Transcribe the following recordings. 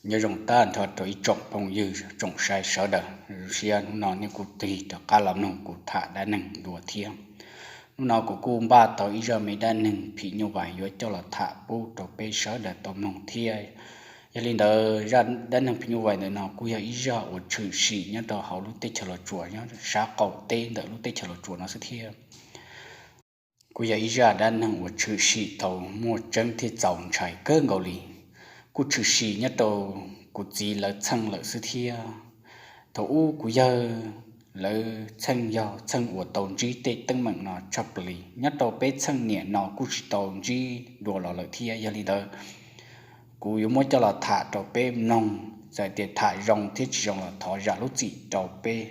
Nyob zoo tag nrho rau ib tsoom phooj ywg tsoom saib sawv daws, zoo siab hnub no nej kuj tig rov qab los mloog kuv tham dab neeg dua thiab. Hnub no kuv kuj npaj tau ib zaj me dab neeg phim nyuj vais yuav coj los tham pub rau peb sawv daws tau mloog thiab. Yog li ntawd zaj dab neeg phim nyuj vais ntawm no kuj yog ib zaj uas tshwm sim nyob rau hauv lub teb chaws Los Tsuas nyob sab qaum teb ntawm lub teb chaws Los Tsuas no xwb thiab. Kuj yog ib zaj dab neeg uas tshwm sim tau muaj tseeb thiab txaus ntshai kawg nkaus li. Kuj tshwm sim nyob rau kuv txiv lawv txheej lawm xwb thiab. Thaum ub kuv yawg lawv txheej yog txheej uas tau ntsib tej teeb meem no tshaj plaws li. Nyob rau peb txheej niam no kuj tsis tau ntsib dua los lawm thiab. Yog li ntawd kuv yuav muab coj los tham rau peb mloog, txawm tias tham zoo thiab tsis zoo los thov zam lub txim rau peb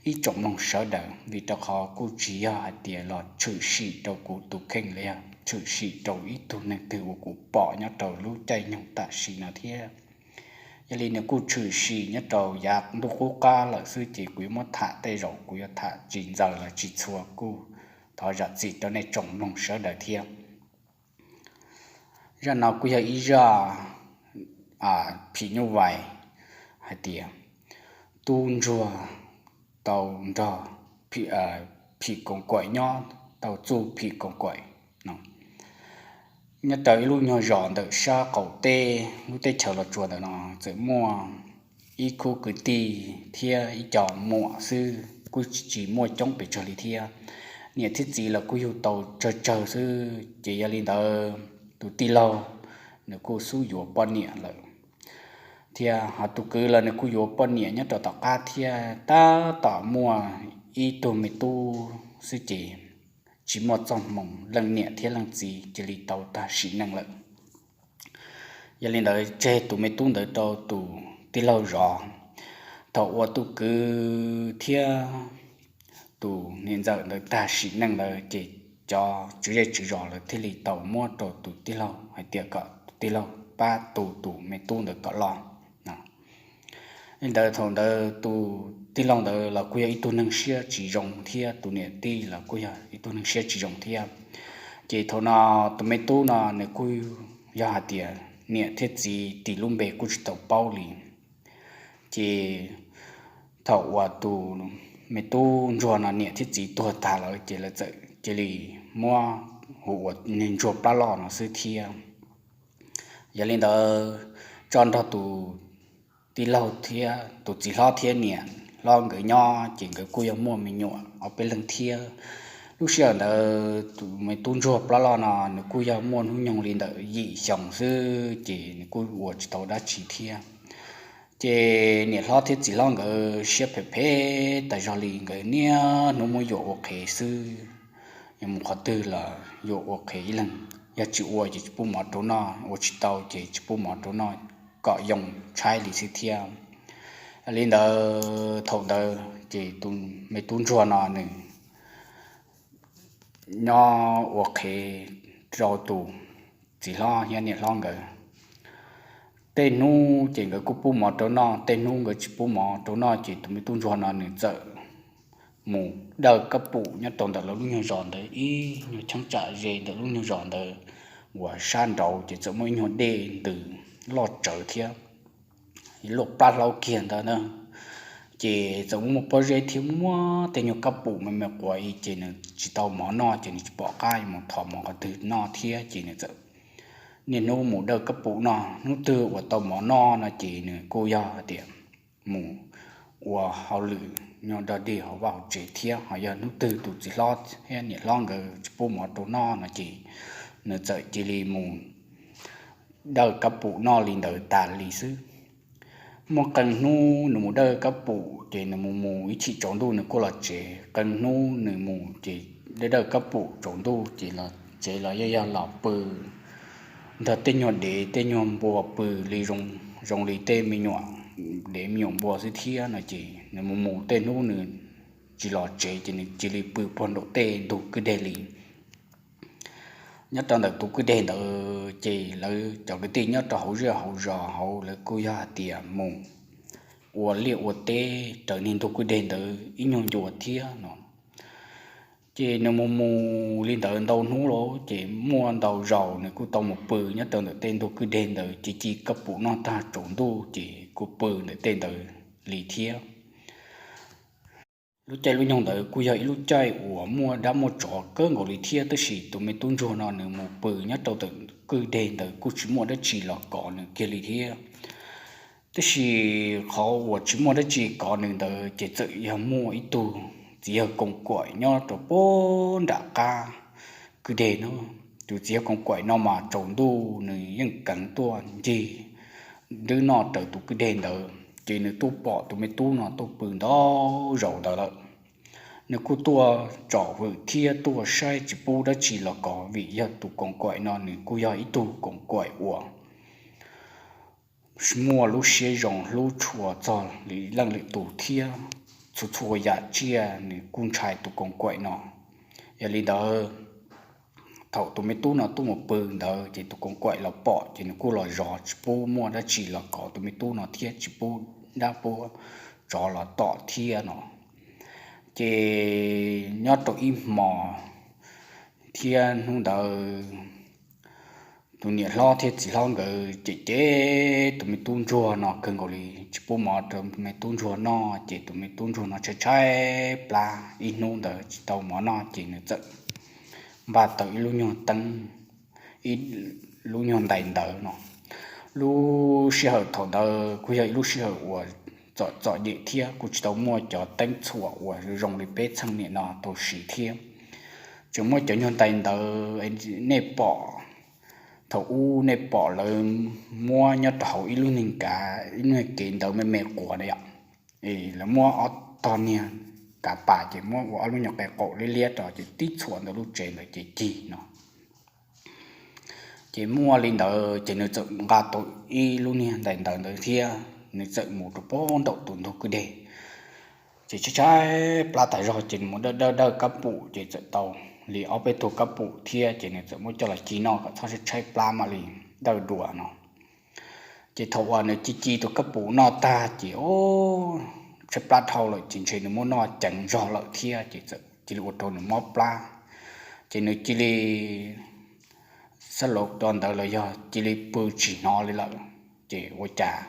ib tsoom mloog sawv daws, vim rau qhov kuj tsis yog hais tias los tshwm sim rau kuv tus kheej los yog tshwm sim rau ib tug neeg twg uas kuv pom nyob rau lub caij nyoog tam sim no thiab. Yog li nws kuj tshwm sim nyob rau yav ntuj qub qab lawm xwb ces kuv yuav muab tham tej zaum kuv yuav tham tsis ntxaws los tsis txhua kuj thov zam txim rau nej tsoom mloog sawv daws thiab. Zaj no kuj yog ib zaj phim nyuj vais hais tias tub ntsuag tau nrog phim koos kaim nyob, tau txuj phim koos kaim no. Nyob rau ib lub nyuag zos ntawm sab qaum teb lub teb chaws Los Tsuas ntawm no txawm muaj ib khub kwv tij thiab ib co muam xwb, kuj tsis muaj coob pes tsawg li thiab. Niam thiab txiv los kuj yug tau tsawg tsawg xwb, ces yog li ntawd tus tij laug nws kuj xub yuav poj niam lawm thiab. Ho tus kwv los nws kuj yuav poj niam nyob rau tom qab thiab, tab tom muaj ib tug me tub xwb ces tsis muaj txoj hmoo, leej niam thiab leej txiv cia li tau tag sim neej lawm. Yog li ntawd tseg tus me tub ntawd rau tus tij laug zov. Thaum uas tus kwv thiab tus niam ntxawm ntawd tag sim neej lawm ces cov tswv zej tswv zos lawv thiaj li tau muab rau tus tij laug hais tias kom tus tij laug pab tu tus me tub ntawd kom loj. Li ntawd thaum ntawd tus tij laug ntawd los kuj yog ib tug neeg siab tsis zoo thiab, tus niam tij los kuj yog ib tug neeg siab tsis zoo thiab. Ces thaum no tus me tub no nws kuj yog hais tias niam thiab txiv tis lub npe kuj tsis tau paub li. Ces thaum uas tus me tub ntsuag no niam thiab txiv tuag tag lawm ces lawv txawm cia li muab hu ua niag ntsuag plab loj no xwb thiab. Yog li ntawd tso nrog tus tij laug thiab tus txiv hlob thiab niam hlob nkawd nyob ces nkawd kuj yog muaj me nyuam ob peb leeg thiab. Lub sij hawm ntawd tus me tub ntsuag plab loj no nws kuj yog muaj hnub nyoog li ntawm yim xyoo xwb ces nws kuj ua tsis tau dab tsi thiab. Ces niam hlob thiab txiv hlob nkawd siab phem phem tas zog li, nkawd niaj hnub muab yuam ua qhev xwb. Yuav mus qhov twg los yuam ua qhev ib leeg, yog tsis ua ces tsis pub mov rau noj, ua tsis tau ces tsis pub mov rau noj, kom yoo tshaib li xwb thiab. Li ntawd thaum ntawd ces tus me tub ntsuag no nws nyob ua qhev rau tus txiv hlob thiab niam hlob nkawd. Tej hnub ces nkawd kuj pub mov rau noj, tej hnub nkawd tsis pub mov rau noj ces tus me tub ntsuag no nws txawm mus dawj kab pum nyob rau ntawm lawv lub nyuag zos ntawd ib nyuag cheeb tsam ze ntawm lub nyuag zos ntawd uas sab nraud ces txawm muaj ib nyuag dej ntws loj tsawv thiab luaj plab hlaub kiag ntawd na. Ces txawm muaj pob zeb thiab muaj tej nyuag kab pum me me quav i ces nws tsis tau mov noj ces nws tsis pom qab mus thov mov qhov twg noj thiab ces nws txawm niaj hnub mus dawj kab pum noj. Hnub twg uas tau mov noj no ces nws kuj yog hais tias mus ua hauj lwm nyob dog dig hauv vaj hauv tsev thiab. Ho yog hnub twg tus txiv hlob thiab niam hlob nkawd tsis pub mov rau noj no ces nws txawm cia li mus dawj kab pum noj li ntawd tas li xwb. Muaj qee hnub nws mus dawj kab pum ces nws mus mus ib chim tsaus ntuj nws kuj los tsev. Qee hnub nws mus ces dawj dawj kab pum tsaus ntuj ces los tsev los yog yog los pw nrog tej nyuag dev tej nyuag npua pw li, zoo li tej me nyuam dev me nyuam npua xwb thiab no ces nws mus mus tej hnub nws tsis los tsev ces nws cia li pw puag nraum tej ntug kwj deg li. Nyob rau ntawm tus kwj deg ntawd ces lawv cov kwv tij nyob rau hauv zej hauv zos hauv lawv kuj yog hais tias mus ua liaj ua teb raws niag ntug kwj deg ntawd ib nyuag ncua thiab no. Ces nws mus mus li ntawd ntau hnub lawm ces muaj ntau zaus nws kuj tau mus pw nyob rau ntawm tej ntug kwj deg ntawd, ci ci kab pum noj tag tsaus ntuj ces kuj pw ntawm tej ntawd li thiab. Lub caij lub nyoog ntawd kuj yog ib lub caij uas muaj dab muaj tsov kawg nkaus li thiab, tab sis tus me tub ntsuag no nws mus pw nyob rau ntawm kwj deg ntawd kuj tsis muaj dab tsi los kov nws kiag li thiab. Tab sis qhov uas tsis muaj dab tsi kov nws ntawd ces txawm yog muaj ib tug txiv yawg koom kuaim nyob rau puag nram qab kwj deg no. Tus txiv yawg koom kuaim no mas tsaus ntuj nws yeej keev tuaj ncig nrwb noj raws tus kwj deg ntawd, ces nws tuaj pom tus me tub no tuaj pw ntau zaus ntawd lawm. Nws kuj tuaj tsom hwm thiab tuaj saib tsis pub dab tsi los kov, vim yog tus koom kuaim no nws kuj yog ib tug koom kuaim uas muaj lub siab zoo hlub tshua txog li leej lwm tus thiab, txhua txhua yam tsiaj nws kuj ntshai tus koom kuaim no. Yog li ntawd, thaum tus me tub no tuaj mus pw ntawd ces tus koom kuaim los pom ces nws kuj los zov tsis pub muaj dab tsi los kov tus me tub no thiab tsis pub dab pub tsov los tom thiab no. Ces nyob rau ib hmos thiab hnub ntawd tus niam hlob thiab txiv hlob nkawd cem cem tus me tub ntsuag no kawg nkaus li, tsis pub mov rau me tub ntsuag noj, ces tus me tub ntsuag no tshaib tshaib plab ib hnub ntawd tsis tau mov noj ces nws txawm npaj tau ib lub nyuag teeb, ib lub nyuag ntais ntawv no. Lub sij hawm thaum ntawd kuj yog ib lub sij hawm uas txom txom nyem thiab kuj tsis tau muaj cov teeb txhuam uas zoo li peb txheej niaj no tau siv thiab. Tseem muaj cov nyuag ntais ntawv nej pom, thaum ub nej pom lawv muab nyob rau hauv ib lub niag kav, ib lub niag kev ntawv me me quas na yom, lawv muab ob tog niag kav pas ces muab ua ob lub nyuag qe qaum liab liab rau ces tib txhuam ntawm lub tsev ntawd ces cig no. Ces muaj li ntawd ces nws txawm nqa tau ib lub niag ntais ntawv ntawd thiab nws txawm mus rau puag nraum tus ntug kwj deg. Ces tshaib tshaib plab tas zog ces nws mus dawj dawj dawj kab pum ces txawm tau li ob peb tug kab pum thiab ces nws txawm muab coj los ci noj kom txhob tshaib plab mam li dawj dua no. Ces thaum uas nws ci ci tus kab pum noj tag ces tshaib plab dhau lawm ces ntshe nws muab noj ceev zog lawm thiab ces txawm cia li ua rau nws mob plab. Ces nws cia li xab laus rau ntawd los yog cia li pw tsis hnov li lawm. Ces ua cas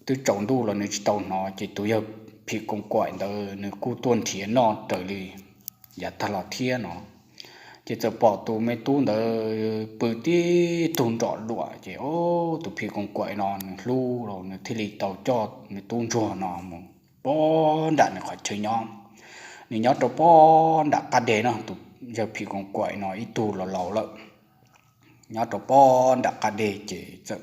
twb tsaus ntuj los nws tsis tau hnov ces tus yawg phim koos kaim ntawd nws kuj tuaj nrhiav noj raws li yav tag los thiab no. Ces txawm pom tus me tub ntawd pw tib tug nrom luam ces tus phim koos kaim no nws hlub los nws thiaj li tau coj me tub ntsuag no mus puag nram nws qhov chaw nyob. Nws nyob rau puag nram qab deg no, tus yawg phim koos kaim no ib tug los laus lawm. Nyob rau puag nram qab deg ces txawm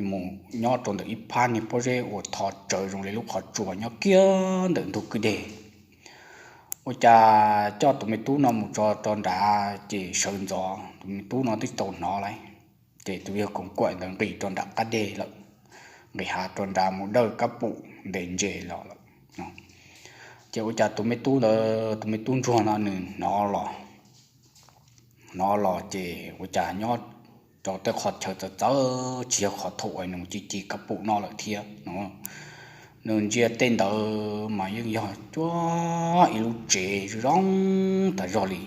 mus nyob rau ntawm ib phab niag pob zeb uas tho tsawv zoo li lub qhov tsua nyob kiag ntawm ntug kwj deg. Ua cas coj tus me tub no mus tso rau nrad ces sawv ntxov tus me tub no twb tau hnov lawm. Ces tus yawg koos kaim ntawd nqis rau nram qab deg lawm, nqis hav rau nrad mus dawj kab pum ntes ntses los lawm. Ces ua cas tus me tub ntawd, tus me tub ntsuag no nws hnov los hnov los ces ua cas nyob rau tej qhov chaw txawv txawv tsis yog qhov thaum uas nws ci ci kab pum noj lawm thiab no. Nws ntsia tej ntawd mas yeej yog cuab ib lub tsev zoo tas zog li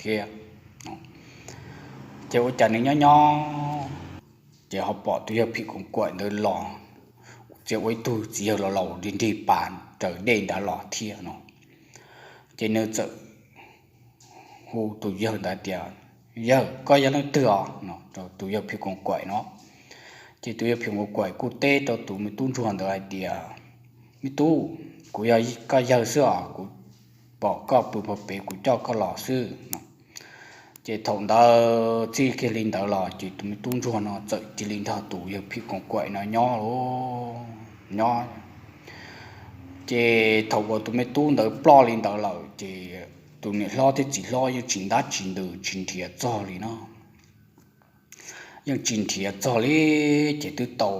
thiab. Ces ua cas nws nyob nyob ces ho pom tus yawg phim koos kaim ntawd los, txia ua ib tug txiv yawg laus laus nrig nrig pas raws dej nrad los thiab no. Ces nws txawm hu tus yawg ntawd tias, Yawg, koj yog leej twg os? No rau tus yawg phim koos kaim no. Ces tus yawg phim koos kaim kuj teb rau tus me tub ntsuag ntawd hais tias, Me tub, kuv yog koj yawg xwb os, kuv pom koj pw pag pem kuv coj koj los xwb no. Ces thaum ntawd txij kiag li ntawd los ces tus me tub ntsuag no txawm cia li nrog tus yawg phim koos kaim no nyob nyob. Ces thaum uas tus me tub ntawd ploj li ntawd lawm ces tus niam hlob thiab txiv hlob yeej tsis ntab tsis ntws tsis nrhiav txog li no. Yeej tsis nrhiav txog li, ces twb tau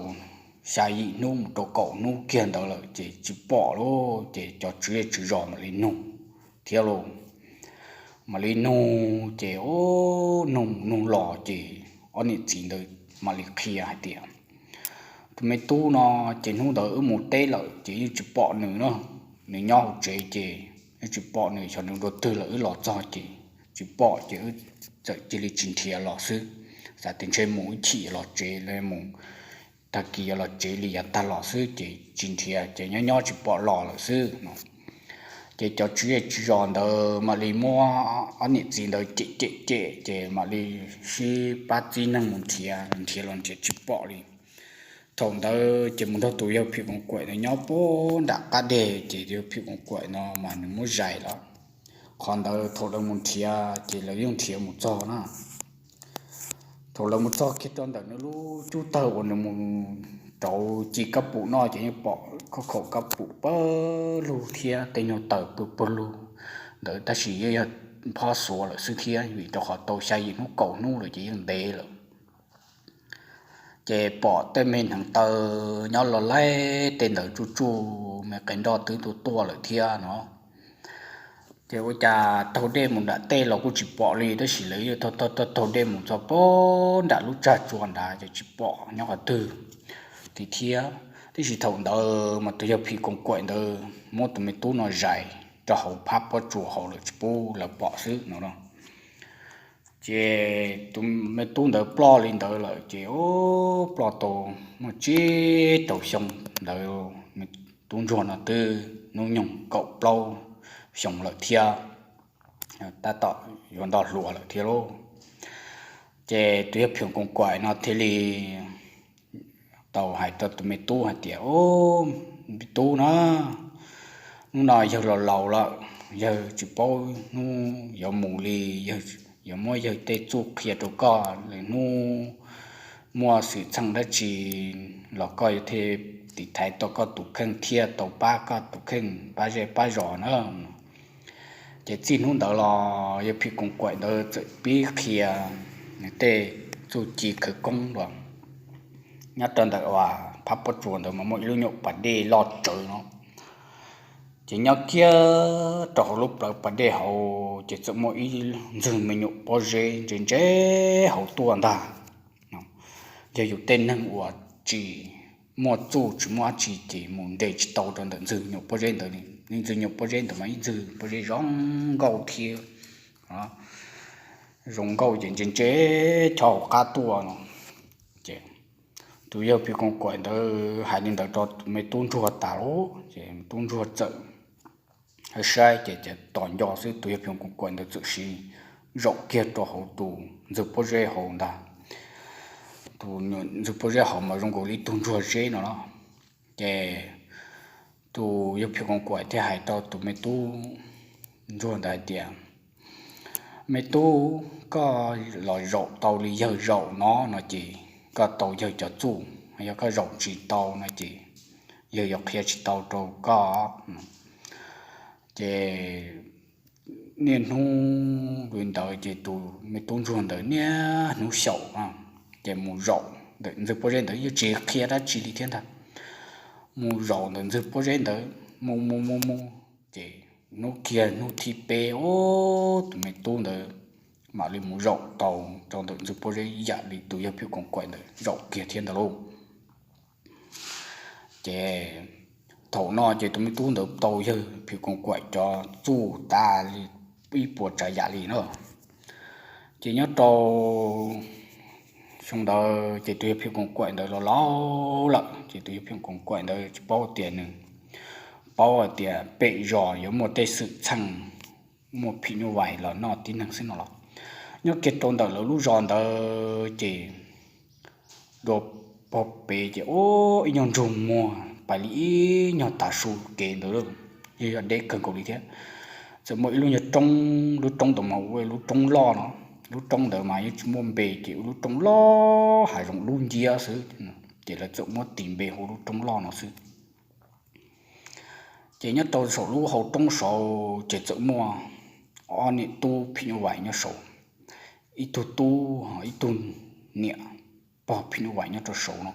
xya yim hnub mus rau kaum hnub kiag ntawd lawm ces tsis pom lauj. Ces cov tswv zej tswv zos mam li nug thiab lauj. Mam li nug ces nug mus nug los ces ob niam txiv ntawd mam li qhia hais tias, Tus me tub no ces hnub ntawd wb mus teb lawm ces yeej tsis pom nws na. Nws nyob hauv tsev ces wb tsis pom nws xyov nws dua twg lawm, wb los txog ces tsis pom ces wb txawm cia li tsis nrhiav los xwb. Xav tias ntshe mus ib chim los tsev li, mus tag kis yuav los tsev li yav tag los xwb ces tsis nrhiav ces nyob nyob tsis pom los lawm xwb no. Ces cov tswv zej tswv zos ntawd mam li muab ob niam txiv ntawd cem cem cem ces mam li sib pab txib neeg mus nrhiav, nrhiav los nrhiav tsis pom li. Thaum ntawd ces mus nrog tus yawg phim koos kaim ntawd nyob puag nram qab deg, ces tus yawg phim koos kaim no mas nws muab zais lawm. Qhov ntawd thaum lawv mus nrhiav ces lawv yeej nrhiav mus txog na. Thaum lawv mus txog kiag rau ntawm nws lub cub tawg uas nws mus rauv ci kab pum no ces yeej pom khaub khaum kab pum pawg lug thiab tej nyuag taws pawg pawg lug ntawd, tab sis yeej yog phob xuav lawm xwb thiab, vim rau qhov tau xya yim hnub kaum hnub lawm ces yeej ntev lawm. Ces pom tej me hneev taw nyob los laij tej ntawd tsuj tsuj me qe nroj twb tuaj tuaj lawm thiab no. Ces ua cas taug dej mus nram tej los kuj tsis pom li, tab sis lawv yeej taug taug dej mus txog puag nram lub tsag tsua nrad ces tsis pom nyob qhov twg li thiab. Tab sis thaum ntawd mas tus yawg phim koos kaim ntawd muab tus me tub no zais rau hauv phab pob tsuas hauv lawm tsis pub lawv pom xwb no. Ces tus me tub ntawd ploj li ntawd lawm ces ploj tau muaj tsib rau xyoo ntawd, me tub ntsuag no twb hnub nyoog kaum plaub xyoo lawm thiab, tab tom yuav nto hluas lawm thiab lauj. Ces tus yawg phim koos kaim no thiaj li tau hais rau tus me tub hais tias, Au, me tub na, hnub no yawg los laus lawm, yawg tsis paub hnub yuav mus li, yawg yuav muab yawg tej txuj qhia rau koj, lwm hnub muaj xwm txheej dab tsi los koj yuav thiaj tiv thaiv tau koj tus kheej thiab tau pab koj tus kheej pab zej pab zos na. Ces txij hnub ntawd los yawg phim koos kaim ntawd txawm pib qhia nws tej txuj ci khawv koob los nyob rau ntawm uas phab pob tsuas ntawd mas muaj ib lub nyuam pas dej loj tsawv no. Ces nyob kiag rau hauv lub plawv pas dej hauv ces txawm muaj ib ntxwg me nyuam pob zeb ntse ntse hauv tuaj ntag. Yog yus tej neeg uas tsis muaj txuj tsis muaj dab tsi ces mus nres tsis tau rau ntawm ntxwg nyuam pob zeb ntawd li. Ntxwg nyuam pob zeb ntawd mas ib ntxwg pob zeb zoo nkauj thiab, zoo nkauj ces ntse ntse chob hauv qab tuaj no. Ces tus yawg phim koos kaim ntawd hais li ntawd rau tus me tub ntsuag tas lawm ces tub ntsuag txawm saib ces tos nco xwb, tus yawg phim koos kaim ntawd txawm siv zaum kiag rau hauv tus ntxwg pob zeb hauv ntag. Tus ntxwg pob zeb hauv mas zoo nkaus li ib tug ntsuag zeb no los. Ces tus yawg phim koos kaim thiaj hais rau tus me tub ntsuag ntawd hais tias, Me tub, koj los zaum tau li yawg zaum no no ces koj tau yawg cov txuj, yog koj zaum tsis tau no ces yawg yuav qhia tsis tau rau koj. Ces niaj hnub li ntawd ces tus me tub ntsuag ntawd niaj hnub xyaum ces mus zaum ntawm ntxwg pob zeb ntawd yeej tsis qhia dab tsi li thiab ntag. Mus zaum ntawm ntxwg pob zeb ntawd mus mus mus mus ces hnub kiag hnub thib peb ub tus me tub ntawd mam li mus zaum tau rau ntawm ntxwg pob zeb yam li tus yawg phim koos kaim ntawd zaum kiag thiab ntag lauj. Ces thaum no ces tus me tub ntawd tau yawg phim koos kaim cov txuj tas li ib puas tsav yam li na. Ces nyob rau xyoo ntawd ces tus yawg phim koos kaim ntawd los laus lawm ces tus yawg phim koos kaim ntawd tsis paub tias nws paub hais tias pem zos yuav muaj tej xwm txheej muaj phim nyuj vais los noj tib neeg xwb no los. Nyob kiag rau ntawm lawv lub zos ntawd ces dua pog pem ces ub ib nyuag ntsug muag pais li ib nyuag tav su kev ntawd, yog yog deb kawg nkaus li thiab. Txawm muaj ib lub nyuag roob, lub roob ntawd mas ua lub roob loj no, lub roob ntawd mas yeej tsis muaj npe ces ua lub roob loj hav zoov dub nciab xwb, ces lawv txawm muab tis npe hu lub roob loj no xwb. Ces nyob rau saum lub hau roob saud ces txawm muaj ob niam tub phim nyuj vais nyob saud, ib tug tub ib tug niam pog phim nyuj vais nyob rau saud no.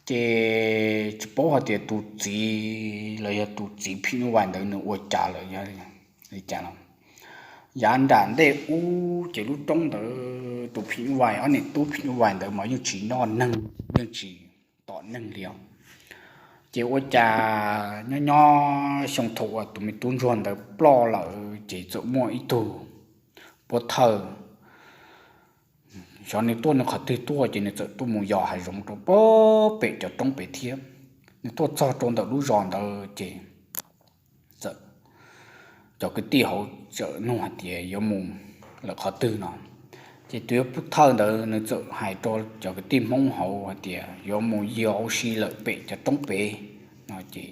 Ces tsis paub hais tias tus txiv los yog tus txiv phim nyuj vais ntawd nws ua cas lawm, li cas no. Yav nram ntej ub ces lub roob ntawd tus phim nyuj vais, ob niam tub phim nyuj vais ntawd mas yeej tsis noj neeg, yeej tsis tom neeg li os. Ces ua cas nyob nyob xyoo thaum uas tus me tub ntsuag ntawd ploj lawm ces txawm muaj ib tug pov thawj, xyov nws tuaj nws qhov twg tuaj ces nws txawm tuaj mus yos hav zoov rau pem cov roob pem thiab. Nws tuaj txog rau ntawm lub zos ntawd ces txawm cov kwv tij hauv txawm nug hais tias yuav mus lawm qhov twg no. Ces tus pov thawj ntawd nws txawm hais rau cov kwv tij Hmoob hauv hais tias yuav mus yos ua si lawm pem cov roob pem no. Ces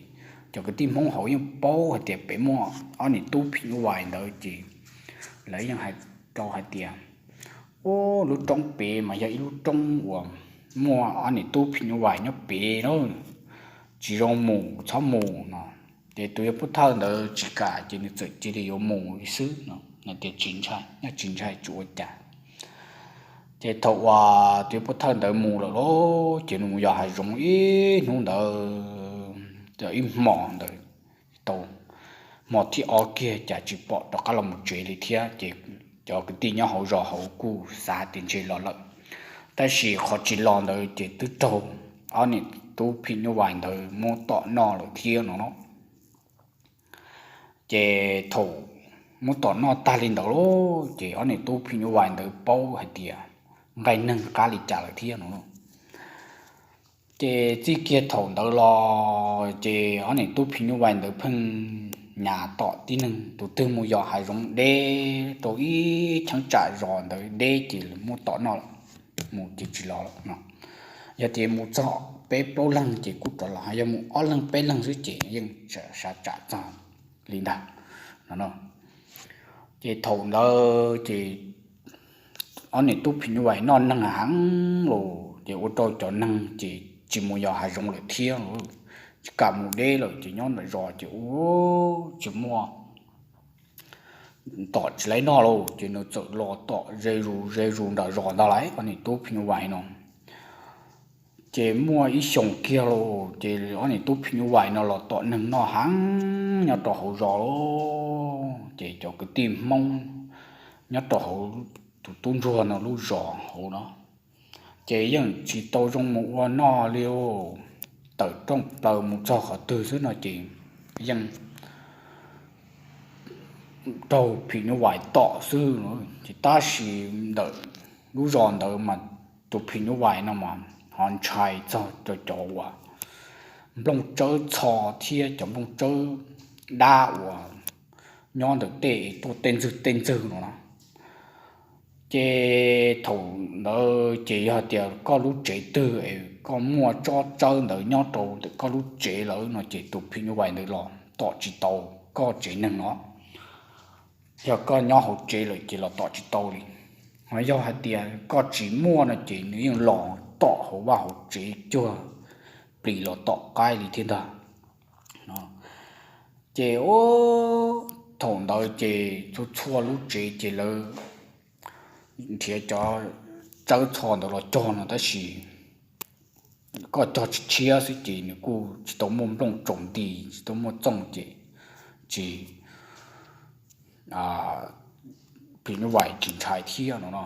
cov kwv tij Hmoob hauv yeej paub hais tias pem muaj ob niam tub phim nyuj vais ntawd ces lawv yeej hais rau hais tias, ub, lub roob pem mas yog ib lub roob uas muaj ob niam tub phim nyuj vais nyob pem lawm, tsis zoo mus, txhob mus no. Ces tus yawg pov thawj ntawd tsis kam ces nws txawm cia li yuav mus li xwb no, hais tias tsis ntshai, nyob tsis ntshai tsis ua cas. Ces thaum uas tus yawg pov thawj ntawd mus lawm lauj, ces nws mus yos hav zoov ib hnub ntawd, ib hmo ntawd tau hmo thib ob kiag cas tsis pom rov qab los mus tsev li thiab. Ces cov kwv tij nyob hauv zos hauv kuj xav tias ntshe los lawm, tab sis qhov tsis los ntawd ces twb raug ob niam tub phim nyuj vais ntawd muab tom noj lawm thiab no. Ces thaum muab tom noj tag li ntawd lauj, ces ob niam tub phim nyuj vais ntawd paub hais tias nqaij neeg qab li cas lawm thiab no. Ces txij kiag thaum ntawd los ces ob niam tub phim nyuj vais ntawd pheej nyas tom tib neeg, tus twg mus yos hav zoov deb rau ib cheeb tsam zos ntawd deb ces muab tom noj lawm, mus ces tsis los lawm no. Yog tias mus txog peb plaub leeg ces kuj rov los, yog mus ob leeg peb leeg xwb ces yeej sab tsam txog li ntag no. Ces thaum ntawd ces ob niam tub phim nyuj vais noj neeg heev los ces ua rau cov neeg ces tsis mus yos hav zoov lawm thiab los, tsis kam mus deb lawm ces nyob nram zos ces ua tsis muaj tom tsis laib noj lauj, ces nws txawm los tom ze zus ze zus nram zos ntag lauj, ob niam tub phim nyuj vais no. Ces muaj ib xyoos kiag lauj, ces ob niam tub phim nyuj vais no los tom neeg noj heev nyob rau hauv zos lauj. Ces cov kwv tij Hmoob nyob rau hauv tus tub ntsuag no lub zos hauv no ces yeej tsis tau zoo mus ua noj li, tawm rooj plaws mus txog qhov twg xwb no ces yeej raug phim nyuj vais tom xwb. Ces tab sis ntawm lub zos ntawd mas tus phim nyuj vais no mas ho ntshai txog cov, cov uas nplooj tsawb txho thiab cov nplooj tsawb dab uas nyob ntawm tej tuaj tej ntxwg tej ntxwg no na. Ces thaum ntawd ces yog tias koj lub tsev twg es koj muaj tsob tsawb ntawd nyob rau ntawm koj lub tsev lawm no ces tus phim nyuj vais ntawd los tom tsis tau koj tsev neeg no. Yog koj nyob hauv tsev lawm ces los tom tsis tau li. Ho yog hais tias koj tsis muaj no ces nws yeej los tom hauv vaj hauv tsev cuag plis los tom qaib li thiab ntag. Ces thaum ntawd ces txhua txhua lub tsev ces lawv nrhiav cov tsawb txho ntawd los cog no tab sis koj cog tshiab xwb ces nws kuj tsis tau muaj nplooj tsaus nti, tsis tau muaj txooj ces tsis, phim nyuj vais tsis ntshai thiab no no.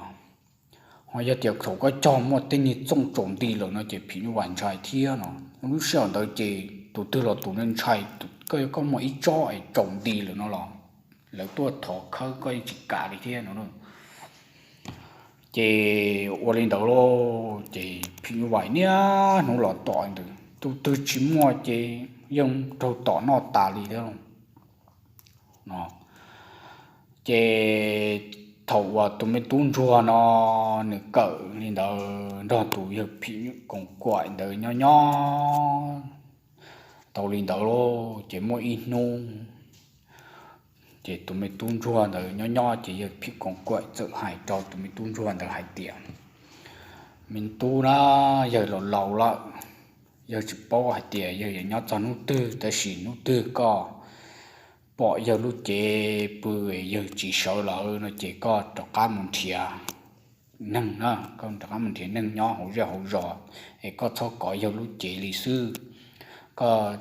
Ho yog tias thaum koj cog muaj tej niag txooj tsaus nti lawm no ces phim nyuj vais ntshai thiab no. Lub sij hawm ntawd ces tus twg los tus ntshai, koj, koj muaj ib tsob es tsaus nti lawm no los lawv tuaj thov khawb koj yeej tsis kam li thiab no. Ces ua li ntawd lauj, ces phim nyuj vais niaj hnub los tom ntawd, tus twg tsis muaj ces yeej raug tom noj tas li thiab no. Ces thaum uas tus me tub ntsuag no nws kawm li ntawd nrog tus yawg phim koos kaim ntawd nyob nyob tau li ntawd lauj, ces muaj ib hnub ces tus me tub ntsuag ntawd nyob nyob ces yawg phim koos kaim txawm hais rau tus me tub ntsuag ntawd hais tias, me tub na, yawg laus laus lawm, yawg tsis paub hais tias yawg yuav nyob txog hnub twg, tab sis hnub twg koj pom yawg lub cev pw, yawg tsis sawv lawm no ces koj rov qab mus nrhiav neeg na, koj rov qab mus nrhiav neeg nyob hauv zej hauv zos, es koj txhob kov yawg lub cev li xwb. Koj,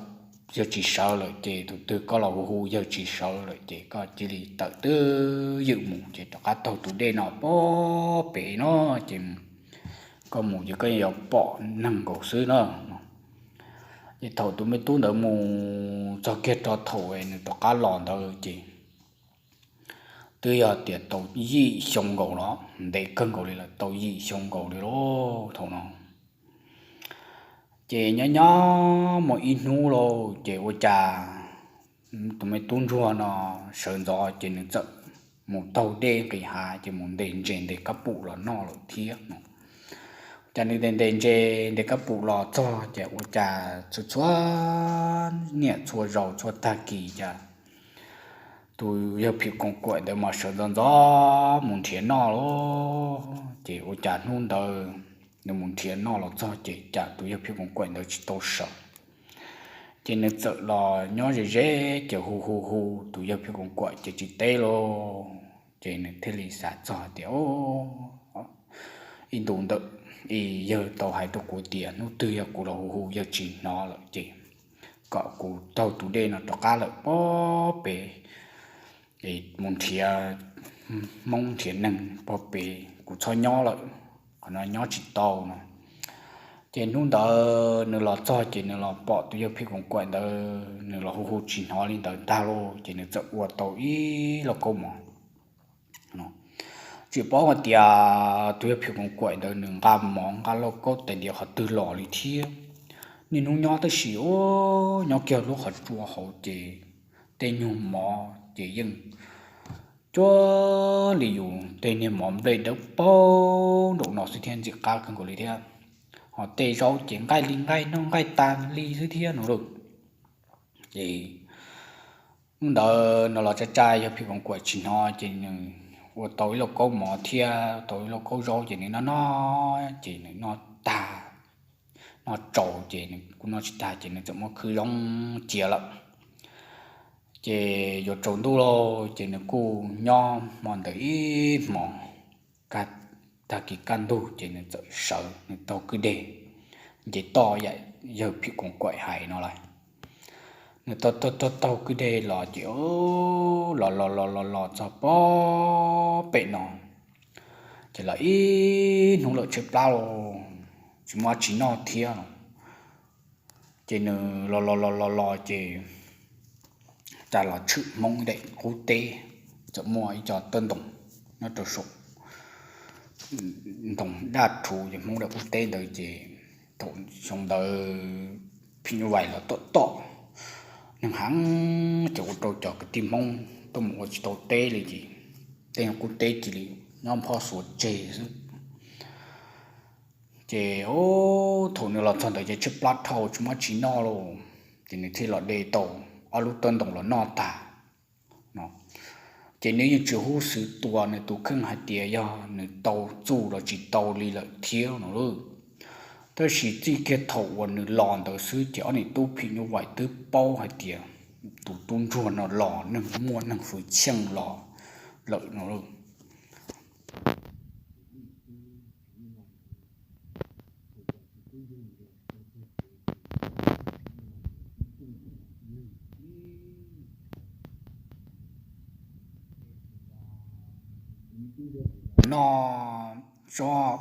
yawg tsis sawv lawm ces tus twg koj los hu hu yawg tsis sawv lawm ces koj cia li tawm twb ywm mus ces rov qab taug tus dej no pem no ces koj mus ces koj yuav pom neeg nkaus xwb na. Ces thaum tus me tub ntawd mus txog kiag rau thaum nws rov qab los ntawd ces twb yog tias tau yim xyoo nkaus los, ntev kawg nkaus li lawm, tau yim xyoo nkaus li lauj thaum no. Ces nyob nyob muaj ib hnub lauj, ces ua cas tus me tub ntsuag no sawv ntxov ces nws txawm mus taug dej nqis hav ces mus ntes ntses ntes kab pum los noj lawm thiab no. Cas nws ntes ntes ntses ntes kab pum los txog ces ua cas txhua txhua niaj txhua zaus txhua tag kis cas tus yawg phim koos kaim ntawd mas sawv ntxov ntxov mus nrhiav noj lauj. Ces ua cas hnub ntawd nws mus nrhiav noj los txog ces cas tus yawg phim koos kaim ntawd tsis tau sawv. Ces nws txawm los nyob ze ze ces hu hu hu, tus yawg phim koos kaim ces tsis teb lauj. Ces nws thiaj li xav txog tias, ib ntus ntawm, yawg tau hais rau kuv tias hnub twg yog kuv los hu hu yawg tsis hnov lawm ces kom kuv taug tus dej no rov qab lawm pob pem, es mus nrhiav hmoob nrhiav neeg pob pem, kuv txhob nyob lawm, qhov no nyob tsis tau no. Ces hnub ntawd nws los txog ces nws los pom tus yawg phim koos kaim ntawd nws los hu hu tsis hnov li ntawd ntag lauj, ces nws txawm ua tau ib lauj kaub mov. Tsis paub hais tias tus yawg phim koos kaim ntawd nws nqa mov nqa lauj kaub tais diav qhov twg los li thiab. Niaj hnub nyob tab sis ua nyob kiag lub qhov tsua hauv ces tej nyuag mov ces yeej cuag li yus tej niag mov nplej dawb paug nraum no xwb thiab ntxim qab kawg nkaus li thiab. Ho tej zaub ces nqaij li nqaij noj nqaij tas li xwb thiab no lauj. Ces hnub ntawd nws los tsa tsa yawg phim koos kaim tsis hnov ces nws ua tau ib lauj kaub mov thiab tau ib lauj kaub zaub ces nws noj noj ces nws noj tag, noj tsaus ces nws kuj noj tsis tag ces nws txawm muab khwb zoo cia lawm. Ces yuav tsaus ntuj lauj ces nws kuj nyob hmo ntawd ib hmos, tag kis kaj ntug ces nws txawm sawv nws taug kwj deg nce toj yam yawg phim koos kaim hais no lawm. Nws taug taug taug kwj deg los ces los los los los los txog pob pem no ces los ib hnub lawm tshaib plab los tsis muaj dab tsi noj thiab no. Ces nws los los los los los ces cas los tshwm hmoob ib daim qub teb, txawm muaj ib co tawb ntoo nyob rau saum ntoo daj rhuv ces hmoob daim qub teb ntawd ces thaum xyoo ntawd phim nyuj vais los tom tom neeg heev ces ua rau cov kwv tij hmoob tuaj mus ua tsis tau teb li ces tej qub teb cia li nyob nphob xuav tseg xwb. Ces thaum nws los txog ntawd ces tshaib plab dhau tsis muaj dab tsi noj lauj, ces nws thiaj los de tau ob lub tawb ntoo los noj tag no. Ces nws yeej tsis hub xwv tua nws tus kheej hais tias yog nws tau txuj los tsis tau li lawm thiab no lauj. Tab sis txij kiag thaum uas nws los ntawd xwb ces ob niam tub phim nyuj vais twb paub hais tias tus tub ntsuag no los neeg muaj neeg fwv cheej los lawm no lauj. Noj sob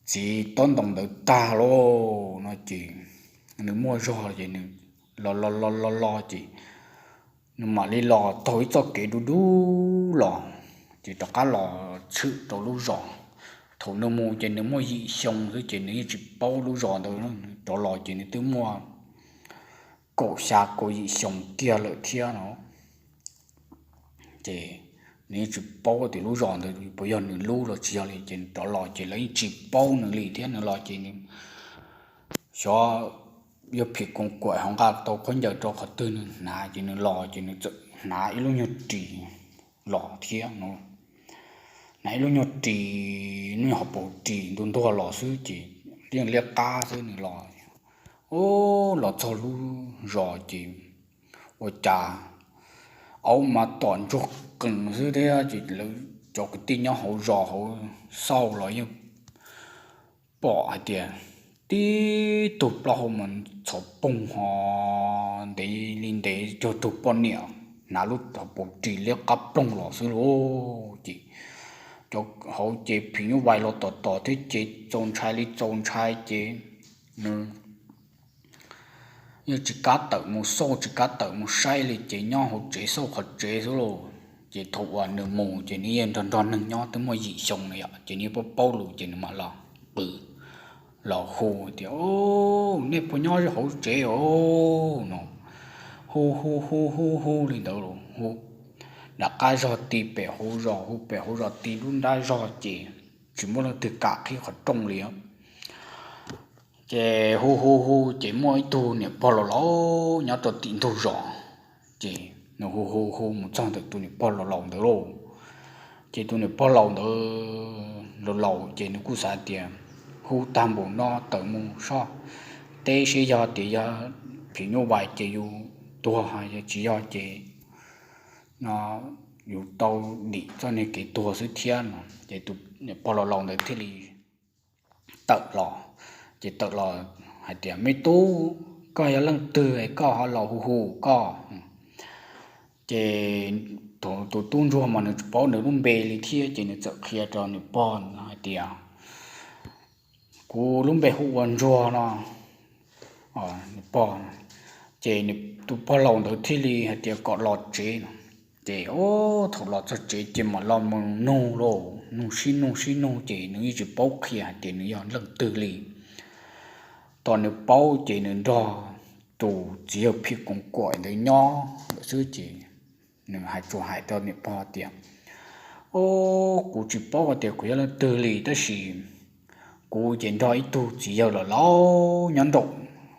txiv tob ntoo ntawd tag lauj no ces nws muaj zog ces nws los los los los los ces nws mam li los taug ib txoj kev dub dub los, ces rov qab los tshwm rau lub zos. Thaum nws mus ces nws muaj yim xyoo xwb ces nws yeej tsis paub lub zos ntawd, nws rov los ces nws twb muaj kaum xya kaum yim xyoo kiag lawm thiab no. Ces nws yeej tsis paub tias lub zos ntawd puas yog nws lub los tsis yog li, ces nws rov los ces lawv yeej tsis paub nws li thiab. Nws los ces nws xyov yog phim koos kaim ho nqa tau khaub ncaws rau qhov twg nws hnav, ces nws los ces nws txawm hnav ib lub nyuag ris los thiab no. Hnav ib lub nyuag ris, lub nyuag hauv paus ris ntuag ntuag los xwb ces liab liab qab xwb nws los. Ub, los txog lub zos ces ua cas aub mas tom ntsuag qees xwb thiab ces lawv cov kwv tij nyob hauv zos hauv xauj los yeej pom hais tias tib tug plaub hau mas txhov poog ho ntev li ntev cuag tug poj niam hnav lub hauv paus ris liab qab ploog los xwb lauj. Ces cov hauv ces phim nyuj vais los tom tom thiab ces txaus ntshai li txaus ntshai ces nws yeej tsis kav tawm mus xauj tsis kav tawm mus saib li ces nyob hauv tsev xauj qhov tsev xwb lauj. Ces thaum uas nws mus ces nws yeej nrog nrog neeg nyob twb muaj yim xyoo na yom, ces nws yeej paub paub lus ces nws mam los qw, los hu tias, Nej puas nyob hauv tsev os? No hu hu hu hu hu li ntawd los hu, nram qab zog ti pem hauv zos, hu pem hauv zos ti lub nrab zog ces tsis muaj leej twg kam qhib qhov rooj li. Ces hu hu hu ces muaj ib tug niam pog laus laus nyob rau tim ntug zos, ces nws hu hu hu mus txog ntawm tus niam pog laus laus ntawd lauj. Ces tus niam pog laus ntawd laus laus ces nws kuj xav tias, Hu tag npaum no tawm mus soj teb seb yog tias yog phim nyuj vais ces yus tuag, yog tsis yog ces no yus tau dim txoj niag kev tuag xwb thiab no. Ces tus niam pog laus laus ntawd thiaj li tawm los, ces tawm los hais tias, Me tub, koj yog leej twg es koj ho los hu hu koj? Ces tus tub ntsuag mas nws tsis paub nws lub npe li thiab ces nws txawm qhia rau niam pog hais tias, Kuv lub npe hu ua Ntsuag no, pog. Ces tus pog laus ntawd thiaj li hais tias kom los tsev no. Ces thaum los txog tsev ces mam los mus nug lauj, nug sib nug sib nug ces nws yeej tsis paub qhia hais tias nws yog leej twg li. Tos nws paub ces nws nrog tus txiv yawg phim koos kuam ntawd nyob lawm xwb ces nws hais tsuas hais rau niam pog tias, Au, kuv tsis paub hais tias kuv yog leej twg li tab sis kuv ces nrog ib tug txiv yawg laus laus nyob nraum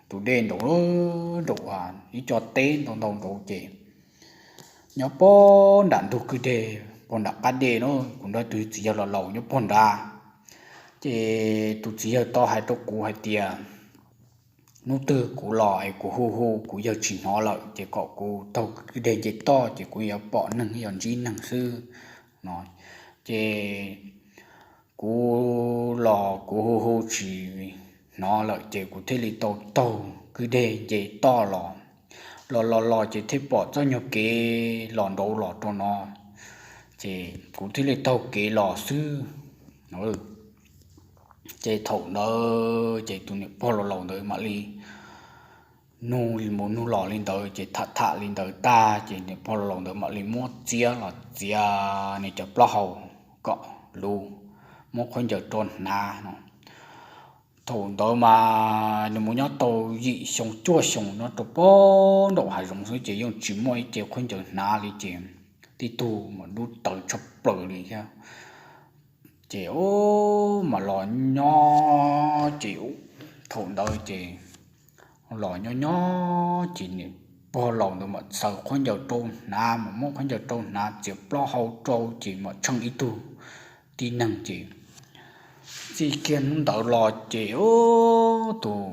tus dej nraud, nraum ib co teb ntau ntau nraud ces nyob pog nram ntug kwj deg, pog nram qab dej na, kuv nrog tus txiv yawg laus laus nyob pog nrad. Ces tus txiv yawg tau hais rau kuv hais tias hnub twg kuv los es kuv hu hu kuv yawg tsis hnov lawm ces kom kuv taug kwj deg nce toj ces kuv yuav pom neeg yuav ntsib neeg xwb no. Ces kuv los kuv hu hu tsis hnov lawm ces kuv thiaj li tau taug kwj deg nce toj los, los los los ces thiaj pom txoj nyuag kev los nraud los rau no, ces kuv thiaj li taug kev los xwb. Ces thaum ntawd ces tus niam pog laus laus ntawd mam li nug mus nug los li ntawd ces tham tham li ntawd tag ces niam pog laus laus ntawd mam li muab txiab los txiav nws cov plaub hau kom luv, muab khaub ncaws rau hnav no. Thaum ntawd mas nws mus nyob tau yim xyoo cuaj xyoo nyob rau pog nraum hav zoov xwb ces yeej tsis muaj ib ce khaub ncaws hnav li ces tib tug mas dub tawv tshaj plaws li thiab. Ces ub, mas los nyob ces thaum ntawd ces los nyob nyob ces niam pog laus ntawd mam xaws khaub ncaws rau hnav, mam muab khaub ncaws rau hnav txiav plaub hau rau ces mam tsheej ib tug tib neeg ces txij kiag hnub ntawd los ces ub, tus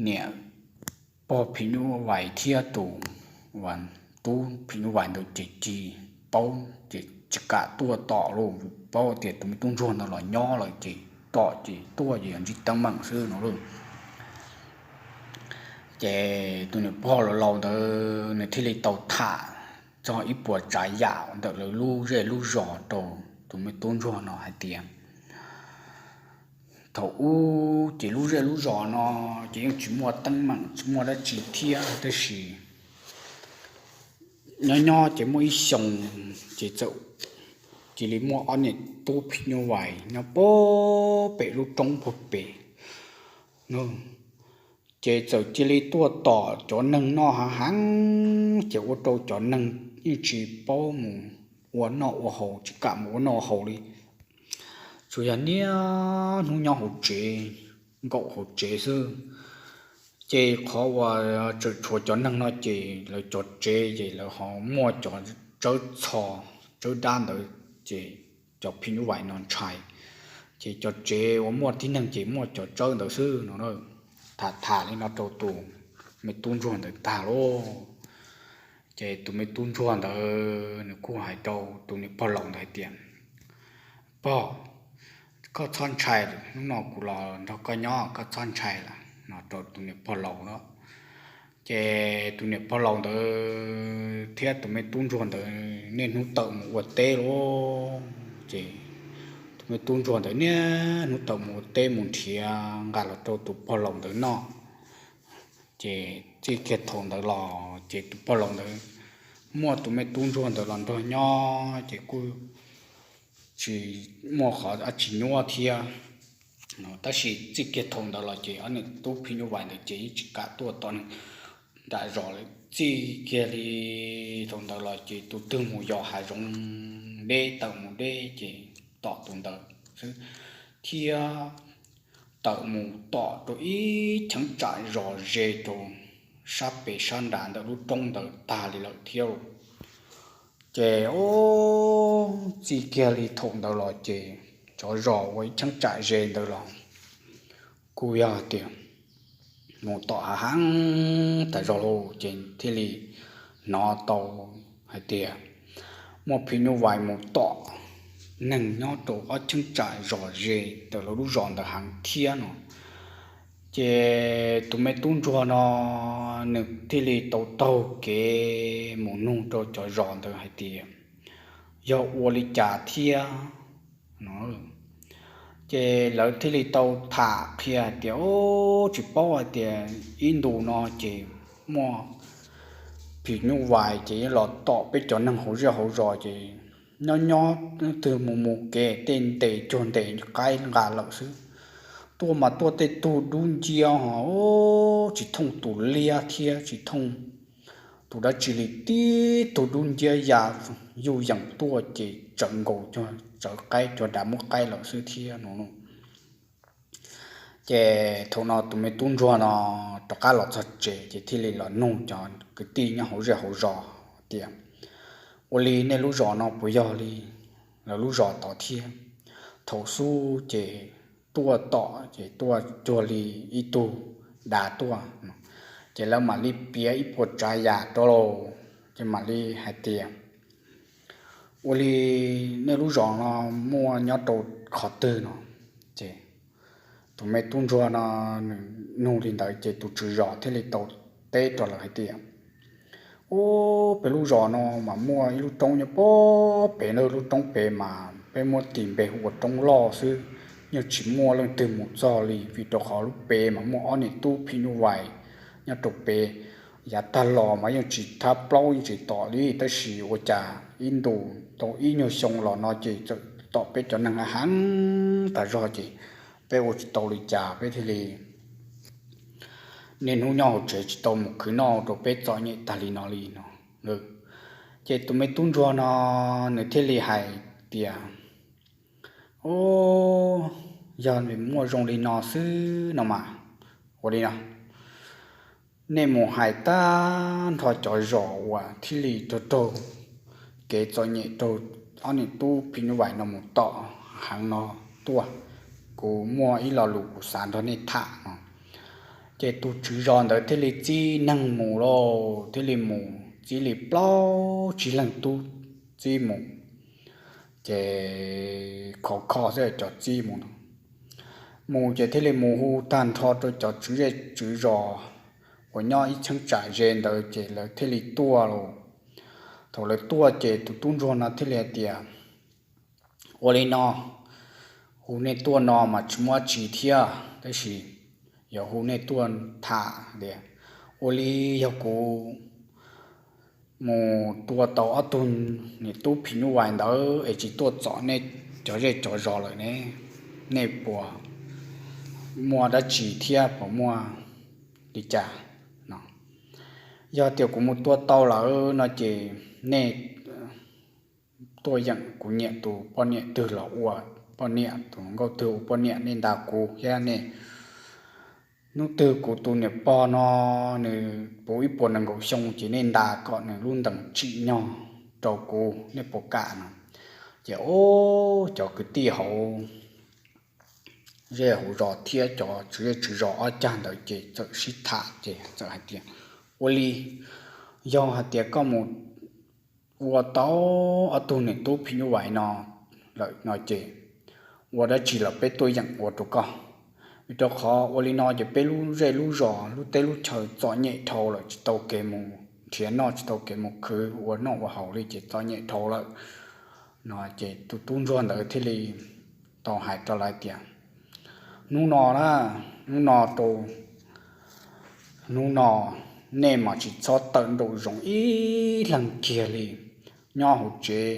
niam pog phim nyuj vais thiab tus tub phim nyuj vais ntawd ces cia paub ces tsis kam tuaj tom lauj, paub tias tus me tub ntsuag ntawd los nyob lawm ces tom ces tuaj ces yog ntsib teeb meem xwb no lauj. Ces tus niam pog laus laus ntawd nws thiaj li tau tham txog ib puas tsav yam ntawm lawv lub zej lub zos rau tus me tub ntsuag no hais tias thaum ub ces lub zej lub zos no ces yeej tsis muaj teeb meem tsis muaj dab tsi thiab tab sis nyob nyob ces muaj ib xyoo ces txawm cia li muaj ob niam tub phim nyuj vais nyob pem lub roob puag pem no, ces txawm cia li tuaj tom cov neeg noj hav heev ces ua rau cov neeg yeej tsis paub mus ua noj ua haus, tsis kam mus ua noj ua haus li. Tsuas yog niaj hnub nyob hauv tsev, nkaum hauv tsev xwb. Ces qhov uas tseem tshuav cov neeg no ces lawv cov tsev ces lawv ho muaj cov tsawb txho, tsawb dab ntawd, ces cov phim nyuj vais no ntshai, ces cov tsev uas muaj tib neeg ces muaj cov tsawb ntawd xwb no. Tham tham li no rau tus me tub ntsuag ntawd tag lauj, ces tus me tub ntsuag ntawd nws kuj hais rau tus niam pog laus ntawd hais tias, Pog, koj txhob ntshai, hnub no kuv los nrog koj nyob, koj txhob ntshai lawm no rau tus niam pog laus no. Ces tus niam pog laus ntawd thiab tus me tub ntsuag ntawd niaj hnub tawm mus ua teb lauj. Ces tus me tub ntsuag ntawd niaj hnub tawm mus ua teb mus nrhiav nqa los rau tus pog laus ntawd noj. Ces txij kiag thaum ntawd los ces tus pog laus ntawd muaj tus me tub ntsuag ntawd los nrog nyob ces kuj tsis muaj qhov dab tsi nyuaj thiab. Tab sis txij kiag thaum ntawd los ces ob niam tub phim nyuj vais ntawd ces yeej tsis kam tuaj tom neeg nram zos lawm. Txij kiag li thaum ntawd los ces tus twg mus yos hav zoov deb tawm mus deb ces tom tus ntawd xwb, thiab tawm mus tom rau ib cheeb tsam zos ze rau sab pem sab nrad ntawm lub roob ntawd tag li lawm thiab. Ces txij kiag li thaum ntawd los ces cov zos uas ib cheeb tsam ze ntawd los kuj yog tias mus tom hav heev tas zog lauj. Ces thiaj li hnov tau hais tias muaj phim nyuj vais mus tom neeg nyob rau ob cheeb tsam zos ze ntawm lawv lub zos ntawd heev thiab no. Ces tus me tub ntsuag no nws thiaj li tau taug kev mus nug rau cov zos ntawd hais tias yog ua li cas thiab no. Ces lawv thiaj li tau tham qhia hais tias, o, tsis paub hais tias ib ntus no ces muaj phim nyuj vais ces los tom peb cov neeg hauv zej hauv zos ces nyob nyob twg mus mus kev tej ntes cuag ntes qaib nqa lawm xwb. Tuaj mas tuaj tej tug dub nciab ho tsis thooj tus liab thiab tsis thooj tus dab tsi li, tib tug dub nciab ya yuj yeem tuaj ces tsawv nkaus cuag tsawv qaib cuag dav muab qaib lawm xwb thiab no. Ces thaum no tus me tub ntsuag no rov qab los txog tsev ces thiaj li los nug cov kwv tij nyob hauv zej hauv zos tias, ua li nej lub zos no puas yog li lawv lub zos tod thiab? Thaum xub ces tuaj tom ces tuaj cuag li ib tug dav tuaj, ces lawv mam li piav ib puas tsav yam rau lauj, ces mam li hais tias, ua li nej lub zos no muaj nyob rau qhov twg no? Ces tus me tub ntsuag no nws nug li ntawd ces tus tswv zos thiaj li tau teb rau lawv hais tias, u, peb lub zos no mas muaj ib lub roob nyob pem, lub roob pem mas peb muab tis npe hu ua Roob Loj xwb, yeej tsis muaj leej twg mus txog li, vim rau qhov lub pem mas muaj ob niam tub phim nyuj vais nyob rau pem. Yav tag los mas yeej tsis thab plaub yeej tsis tom li, tab sis ua cas ib ntus tau ib nyuag xyoo los no ces txawm tom peb cov neeg heev tas zog ces peb ua tsis tau li cas peb thiaj li niaj hnub nyob hauv tsev tsis tau mus khwv noj rau peb txom nyem tag li no li no. Ces tus me tub ntsuag no nws thiaj li hais tias, o, yog muaj zoo li no xwb no mas, ua li no, nej mus hais tag nrho cov zos uas thiaj li raug raug kev txom nyem raug ob niam tub phim nyuj vais no mus tom heev no tuaj, kuv muaj ib lo lus kuv xav nrog nej tham no. Ces tus tswv zos ntawd thiaj li txib neeg mus lauj, thiaj li mus txib li plaub tsib leeg tub txib mus, ces khov kho xwb cov txib mus no. Mus ces thiaj li mus hu tag nrho rau cov tswv zej tswv zos uas nyob ib cheeb tsam ze ntawd ces lawv thiaj li tuaj lauj. Thaum lawv tuaj ces tus tub ntsuag no thiaj li hais tias, ua li no, hu nej tuaj no mas tsis muaj dab tsi thiab, tab sis yuav hu nej tuaj tham tias, ua li yog kuv mus tua tau ob tug niam tub phim nyuj vais ntawd es tsis tuaj txom nej cov zej cov zos lawm ne, nej puas muaj dab tsi thiab puas muaj li cas no? Yog tias kuv mus tua tau lawm no ces nej tuaj yeem kuv nyiam tus poj niam twg los ua poj niam, tus nkauj twg ua poj niam, nej nta kuv thiab nej. Hnub twg kuv tus niam pog no nws puv ib puas nees nkaum xyoo ces nej nta kom nws lub ntees tsim nyog rau kuv, nej puas kam no? Ces o, cov kwv tij hauv zej hauv zos thiab cov tswv zej tswv zos ob cag ntawd ces txawm sib tham ces txawm hais tias, ua li, yog hais tias koj mus ua tau ob tug niam tub phim nyuj vais no lawm no ces ua dab tsi los peb tuaj yeem ua rau koj. Vim rau qhov ua li no ces peb lub zej lub zos lub teb lub chaw txom nyem dhau lawm, tsis tau kev mus nrhiav noj, tsis tau kev mus khwv ua noj ua haus li ces txom nyem dhau lawm no. Ces tus tub ntsuag ntawd thiaj li tau hais rau lawv tias, hnub no na, hnub no rau Hnub no nej mas tsis txhob tawm nraum zoov ib leeg kiag li. Nyob hauv tsev,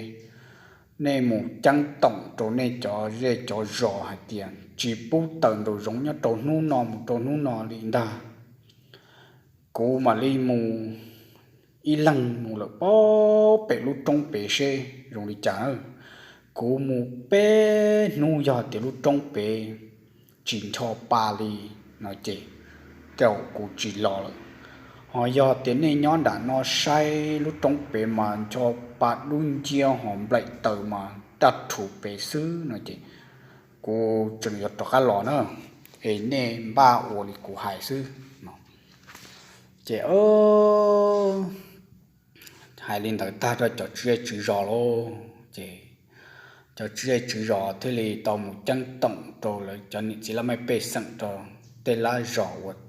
nej mus ceeb toom rau nej cov zej cov zos hais tias tsis pub tawm nraum zoov nyob rau hnub no mus rau hnub no li ntag. Kuv mam li mus ib leeg mus lawm pem lub roob pem seb zoo li cas na. Kuv mus peb hnub yog tias lub roob pem tsis ncho pa li no ces tej zaum kuv tsis los lawm. Ho yog tias nej nyob nram no saib lub roob pem mas ncho pa dub nciab ho nplaim taws mas daj rhuv pem xwb no ces kuv tseem yuav rov qab los na, es nej npaj ua li kuv hais xwb no. Ces hais li ntawd tag rau cov tswv zej tswv zos lauj, ces cov tswv zej tswv zos thiaj li tau mus ceeb toom rau lawv cov niam txiv laj mej pej xeem rau tej lab zos uas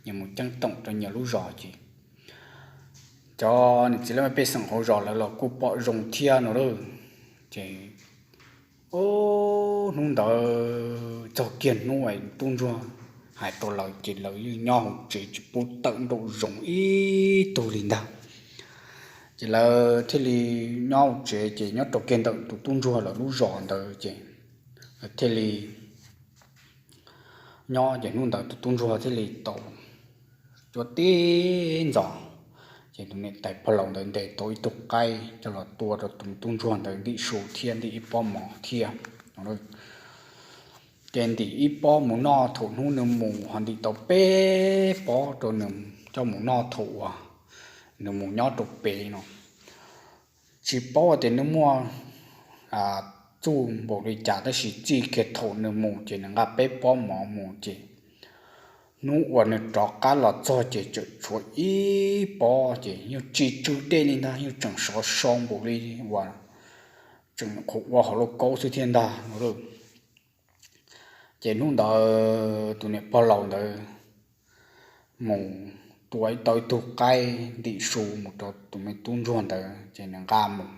nyias mus ceeb toom rau nyias lub zos ces cov niam txiv laj mej pej xeem hauv zos lawv los kuj pom zoo thiab no lauj. Ces hnub ntawd txog kiag hnub tub ntsuag hais rau lawv ces lawv yeej nyob hauv tsev tsis pub tawm nraum zoov ib tug li ntag. Ces lawv thiaj li nyob hauv tsev ces nyob rau kiag ntawm tus tub ntsuag lawv lub zos ntawd ces lawv thiaj li nyob ces hnub ntawd tus tub ntsuag thiaj li tau cuab tib ntxov, ces tus niam tais pog laus ntawd ntes tau ib tug qaib coj los tua rau tus tub ntsuag ntawd ntim su thiab ntim ib pob mov thiab. Ces ntim ib pob mus noj thaum hnub nws mus ho ntim tau peb pob rau nws coj mus noj thaum uas nws mus nyob rau pem no. Tsis paub tias nws muaj txuj npaum li cas tab sis txij kiag thaum nws mus ces nws nqa peb pob mov mus ces hnub uas nws rov qab los txog ces tseem tshuav ib pob ces yeej tsis tsw dej li ntag, yeej tseem sov so npaum li uas tseem qhuav ua hauv lauj kaub xwb thiab ntag no. Ces hnub ntawd tus niam pog laus ntawd mus tua ib tau ib tug qaib ntim su mus rau tus me tub ntsuag ntawd ces nws nqa mus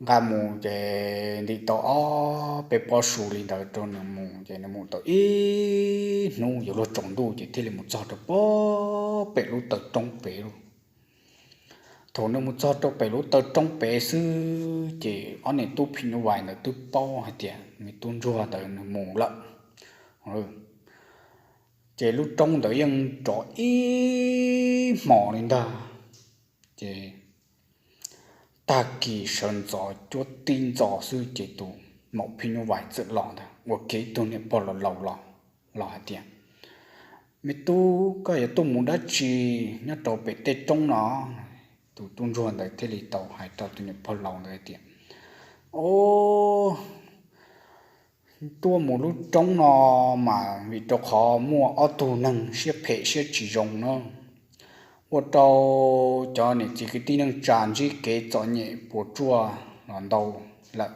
nqa mus ces ntim tau ob peb pob su li ntawd rau nws mus ces nws mus tau ib hnub yuav luag tsaus ntuj ces thiaj li mus txog rau pem lub taw roob pem lauj. Thaum nws mus txog rau pem lub taw roob pem xwb ces ob niam tub phim nyuj vais ntawd twb paub hais tias me tub ntsuag ntawd nws mus lawm. Ces lub roob ntawd yeej nrov ib hmos li ntag. Ces tag kis sawv ntxov cuab tib ntxov xwb ces tus maum phim nyuj vais txawm los ntag ua kiag ib tug niam pog laus laus los los hais tias, Me tub, koj yuav tuaj mus dab tsi nyob rau pem tej roob no? Tus tub ntsuag ntawd thiaj li tau hais rau tus niam pog laus ntawd hais tias, Au, tuaj mus lub roob no mas vim rau qhov muaj ob tug neeg siab phem siab tsis zoo na, ua rau cov niam txiv kwv tij neej tsa ntsib kev txom nyem puas tsuaj los ntau lawm.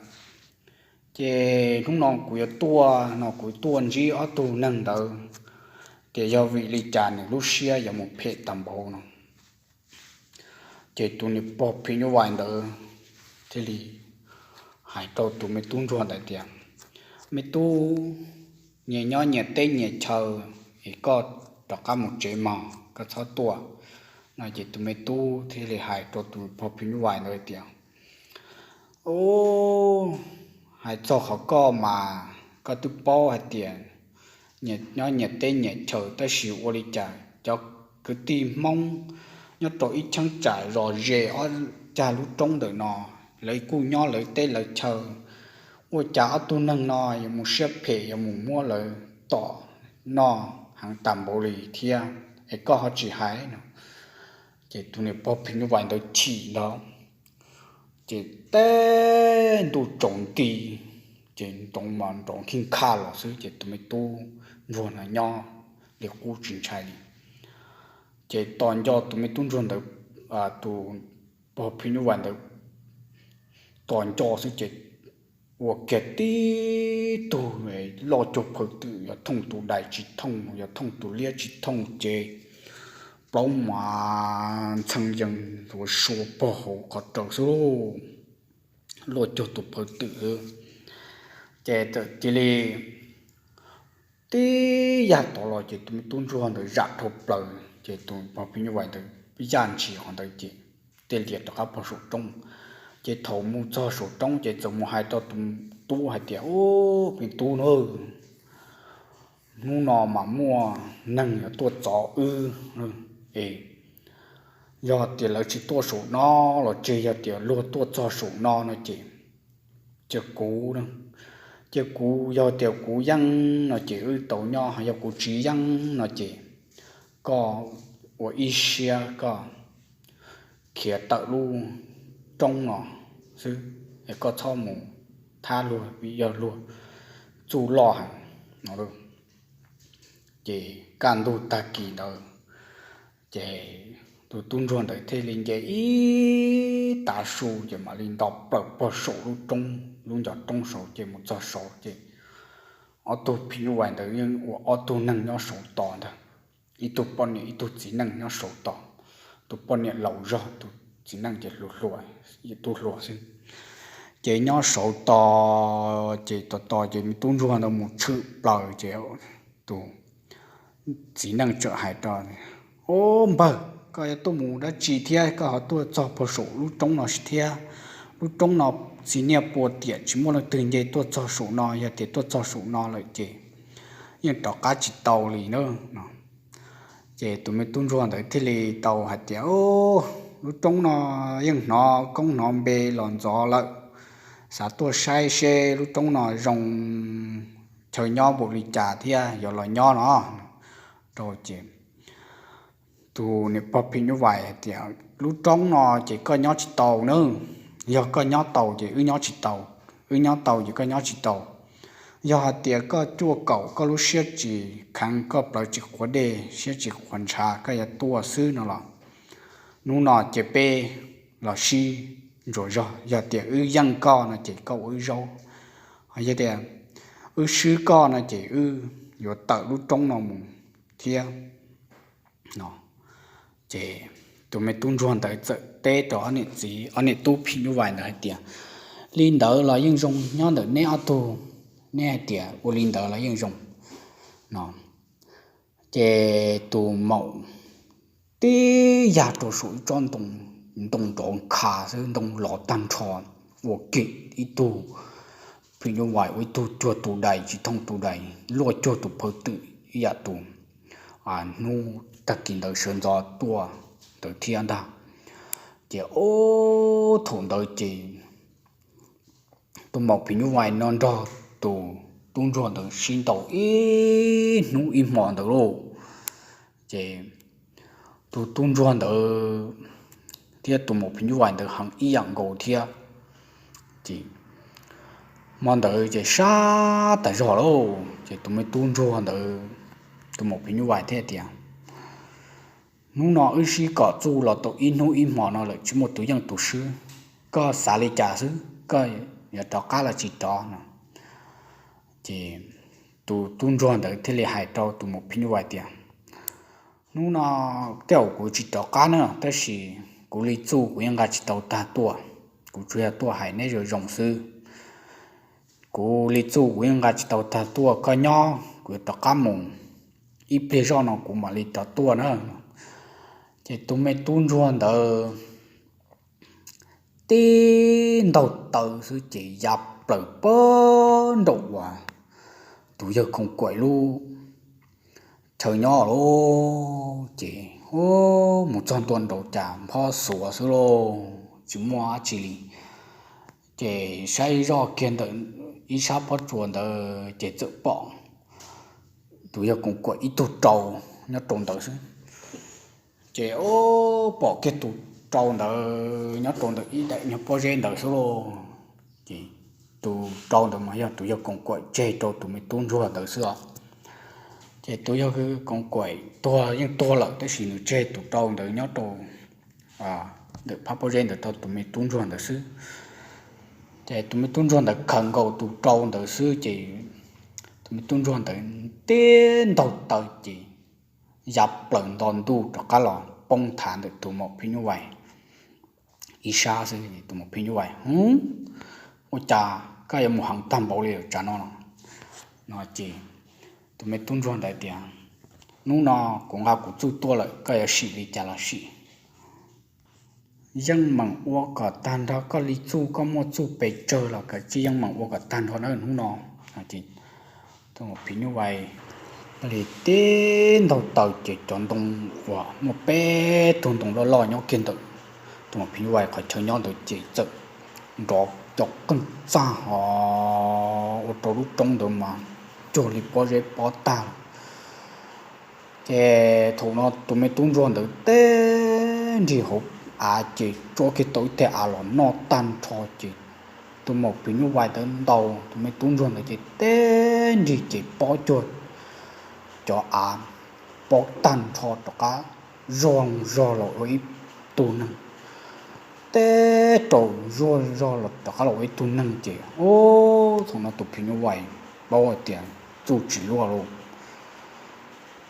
Ces hnub no kuv yuav tuaj no kuv tuaj ntsib ob tug neeg ntawd, ces yog vim li cas nws lub siab yuav mus phem tag npaum no? Ces tus niam pog phim nyuj vais ntawd thiaj li hais rau tus me tub ntsuag ntawd tias, Me tub, nyias nyob nyias teb nyias chaw, es koj rov qab mus tsev mog, koj txhob tuaj no. Ces tus me tub thiaj li hais rau tus pog phim nyuj vais ntawd tias, Au, hais txog qhov koj mas koj twb paub hais tias nyias nyob nyias teb nyias chaw tab sis ua li cas cov kwv tij Hmoob nyob rau ib cheeb tsam zos ze ob cag lub roob ntawm no, lawv kuj nyob lawv teb lawv chaw, ua cas ob tug neeg no yuav mus siab phem yuav mus muab lawv tom noj heev tag npaum li thiab es koj ho tsis hais no? Ces tus niam pog phim nyuj vais ntawd chim ntag, ces teb ntuj tsaus nti, ces nrov mas nrov khij khaj los xwb ces tus me tub ntsuag no nyob li qub tsis ntshai li. Ces tos nco tus me tub ntsuag ntawd, tus pog phim nyuj vais ntawd tos nco xwb ces ua kiag tib tug loj cuag phawj twm, yog thooj tus dais tsis thooj, yog thooj tus liab tsis thooj ces plaub mas ntxhee yees ua sua pog hauv qhov raws xwb lauj, loj cuag tus phawj twm. Ces txawm cia li tib yam tod los ces tus me tub ntsuag ntawd zam dhau plaws ces tus pog phim nyuj vais ntawd yaj ntshis qhov ntawd ces thiaj li rov qab pog saum roob. Ces thaum mus txog saum roob ces txawm mus hais rau tus tub hais tias, Ub, me tub na, hnub no mas muaj neeg yuav tuaj txov wb es yog tias lawv tsis tuaj saum no los tseg, yog tias luag tuaj txog saum no no ces cia kuv, cia kuv, yog tias kuv yeej no ces wb tau nyob, yog kuv tsis yeej no ces koj ua ib siab koj khiav tawm lub roob no xwb, es koj txhob mus thab luag, yog luag txuj loj heev no. Ces kaj ntug tag kis ntawd ces tus tub ntsuag ntawd thiaj li nce ib tav su ces mam li nto plaws pog saum lub roob, lub ncov roob saud ces mus txog saud ces ob tug phim nyuj vais ntawd yeej ua ob tug neeg nyob saud tos ntag. Ib tug poj niam ib tug txiv neej nyob saud tos. Tus poj niam laus zog, tus txiv neej ces hluas hluas, ib tug hluas xwb. Ces nyob saud tos ces tos tos ces me tub ntsuag ntawd mus tshwm plaws ces tus txiv neej txawm hais rau, Ub npawg, koj yuav tuaj mus dab tsi thiab koj ho tuaj txog pog saum lub roob no thiab? Lub roob no txiv niaj pua tiam tsis muaj leej twg nce tuaj txog saum no, yog tias tuaj txog saum no lawm ces yeej rov qab tsis tau li na no. Ces tus me tub ntsuag ntawd thiaj li tau hais tias, Lub roob no yeej hnov koob hnov npe los ntxov lawm, xav tuaj saib seb lub roob no zoo, chaw nyob npaum li cas thiab yuav los nyob no rau ces tus niam pog phim nyuj vais hais tias, Lub roob no ces koj nyob tsis tau na, yog koj nyob tau ces wb nyob tsis tau, wb nyob tau ces koj nyob tsis tau. Yog hais tias koj cuaj kaum koj lub siab tsis kheev, koj plawv tsis qhuav dej, siab tsis qhuav ntshav, koj yuav tuaj xwb no los hnub no ces peb los sib ntsuas zog, yog tias wb yeej koj no ces koj ua wb zaub, yog tias wb swb koj no ces wb yuav tawm lub roob no mus thiab no. Ces tus me tub ntsuag ntawd txawm teb rau ob niam txiv, ob niam tub phim nyuj vais ntawd hais tias, Li ntawd los yeej zoo, nyob ntawm neb ob tug, neb hais tias ua li ntawd los yeej zoo no. Ces tus maum tib yag rau saum ib tsob ntoo, ntoo nrov nkha xwb, ntoo los tag nrho, ua kiag ib tug phim nyuj vais ua ib tug cuag tus dais tsis thooj tus dais, luaj cuag tus phaw twm ib yam tus hnub tag kis ntawd sawv ntxov tuaj ntawd thiab ntag. Ces ob thaum ntawd ces tus maum phim nyuj vais no nrog tus tub ntsuag ntawd sib ntaus ib hnub ib hmo ntawd lauj. Ces tus tub ntsuag ntawd thiab tus maum phim nyuj vais ntawd heev ib yam nkaus thiab. Ces hmo ntawd ces sab tas zog lauj, ces tus me tub ntsuag ntawd, tus maum phim nyuj vais thiaj tias, Hnub no wb sib kom txuj los tau ib hnub ib hmo no lawm tsis muaj tus yeej tus swb, koj xav li cas xwb, koj yuav rov qab los tsis rov no? Ces tus tub ntsuag ntawd thiaj li hais rau tus maum phim nyuj vais tias, Hnub no tej zaum kuv tsis rov qab na, tab sis kuv li txuj kuv yeej nqa tsis tau tag tuaj, kuv tsuas yog tuaj hais neb zoo zoo xwb. Kuv li txuj kuv yeej nqa tsis tau tag tuaj, koj nyob kuv yuav rov qab mus, ib pliag zoj no kuv mam li rov tuaj na. Ces tus me tub ntsuag ntawd tib ntaug taw xwb ces ya plaws pag nraum uas tus yawg Koos Kaim lub chaw nyob lauj. Ces mus txog ntua nraud cas nphob xuav xwb lauj, tsis muaj dab tsi li. Ces saib zoj kiag ntawm ib sab pob tsuas ntawd ces txawm pom tus yawg Koos Kaim ib tug rau nyob rau ntawd xwb. Ces pom kiag tus rau ntawd nyob rau ntawm ib daim nyuag pob zeb ntawd xwb lauj. Ces tus rau ntawd mas yog tus yawg Koos Kaim tseg rau tus me tub ntsuag ntawd xwb os. Ces tus yawg Koos Kaim tuag yeej tuag lawm tab sis nws tseg tus rau ntawd nyob rau ntawm phab pob zeb ntawd rau tus me tub ntsuag ntawd xwb. Ces tus me tub ntsuag ntawd khaws nkaus tus rau ntawd xwb ces tus me tub ntsuag ntawd tib ntaug taw ces ya plaws nto ntuj rov qab los poob thav ntawm tus maum phim nyuj vais ib sab xwb. Tus maum phim nyuj vais, Ua cas koj yuav mus heev tag npaum li lawm tsav no no? No ces Tus me tub ntsuag ntawd tias, hnub no kuv nqa kuv txuj tuaj lawm, koj yuav sim li cas los sim. Yeej meem ua kom tag nrho koj li txuj, koj muaj txuj pes tsawg los koj yeej meem ua kom tag nrho na hnub no. Tus maum phim nyuj vais li tib ntaug taws ces cov ntoo uas muaj peb tug ntoo loj loj nyob kiag ntawm tus maum phim nyuj vais qhov chaw nyob ntawd ces txawm nrov cov qeej txaj hov ua rau lub roob ntawd mas cuag li pob zeb pob tag. Ces thaum no tus me tub ntsuag ntawd teb nrig hauv av ces tsuab kiag tau ib teg av los noj tag nrho ces tus maum phim nyuj vais ntawd ntaus tus me tub ntsuag ntawd ces teb nrig ces pob cuag cov av pob tag nrho rov qab zog zog los ua ib tug neeg. Teb rau zog zog los rov qab los ua ib tug neeg ces, o, thaum no tus phim nyuj vais paub hais tias txuj tsis luaj lauj,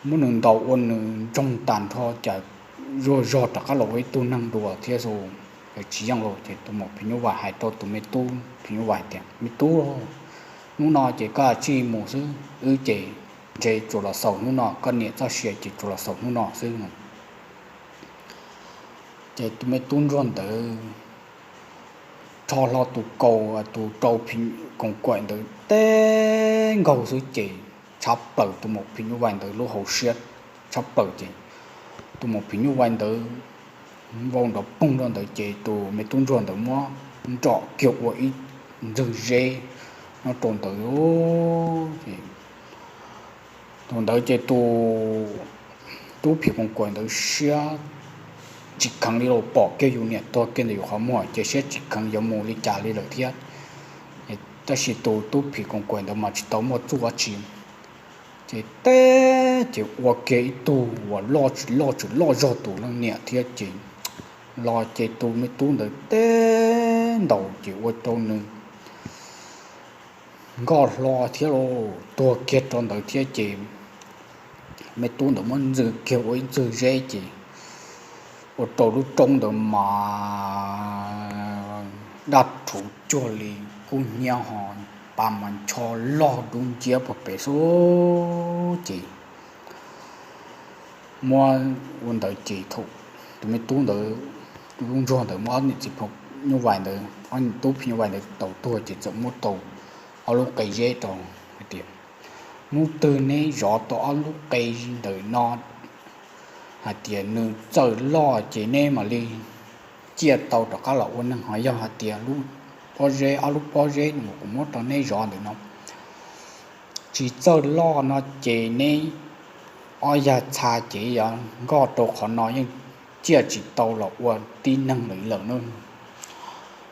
muab nws ntaus ua nws ntsoog tag nrho cas zog zog rov qab los ua ib tug neeg dua thiab xwb, tsis yeej lauj. Ces tus maum phim nyuj vais hais rau tus me tub phim nyuj vais tias, me tub, hnub no ces koj tsij mus xwb, wb ces ntshe tsuas los xaus hnub no, koj niam txoj sia ces tsuas los xaus hnub no xwb. Ces tus me tub ntsuag ntawd rho hlo tus kaus, tus rau phim koos kaim ntawd teb nkaug xwb ces tshab plaws tus maum phim nyuj vais ntawd lub hauv siab tshab plaws ces tus maum phim nyuj vais ntawd vau nrov poog rau ntawd ces tus me tub ntsuag ntawd muab nrom kiag ua ib ntxwg zeb nyob rau ntawd. Thaum ntawd ces tus tub phim koos kaim ntawd siab tsis kheev li los pom kiag yus niam tuag kiag ntawm yus qhov muag ces siab tsis kheev yuav mus li cas li lawm thiab. Tab sis tus tub phim koos kaim ntawd mas tsis tau muaj txuj dab tsi, ces teb ces ua kiag ib tug uas loj tsis loj tseem loj zog tus leej niam thiab ces los ces tus me tub ntawd teb ntaus ces ua rau nws nkoj hlo thiab los tuag kiag rau ntawd thiab ces me tub ntawd muab ntxwg kiag ua ib ntxwg zeb ces ua rau lub roob ntawd mas daj rhuv cuag li kub hnyiab ho, pa mas ncho loj dub nciab puag pem xwb ces muab ua ntawd ces thaum tus me tub ntawd, tus tub ntsuag ntawd muab ob niam txiv phim nyuj vais ntawd, ob niam tub phim nyuj vais ntawd tau tuag ces txawm muab tau ob lub qe zeb rau hais tias, hnub twg neb zov tau ob lub qe ntawm no hais tias nws txawj loj ces neb mam li ciaj tau rov qab los ua neeg, ho yog hais tias lub pob zeb, ob lub pob zeb uas kuv muab rau neb zov ntawm no tsis txawj loj no ces neb ob yag txha ces yuav nkoj rau qhov no yeej ciaj tsis tau los ua tib neeg lawm lawm na.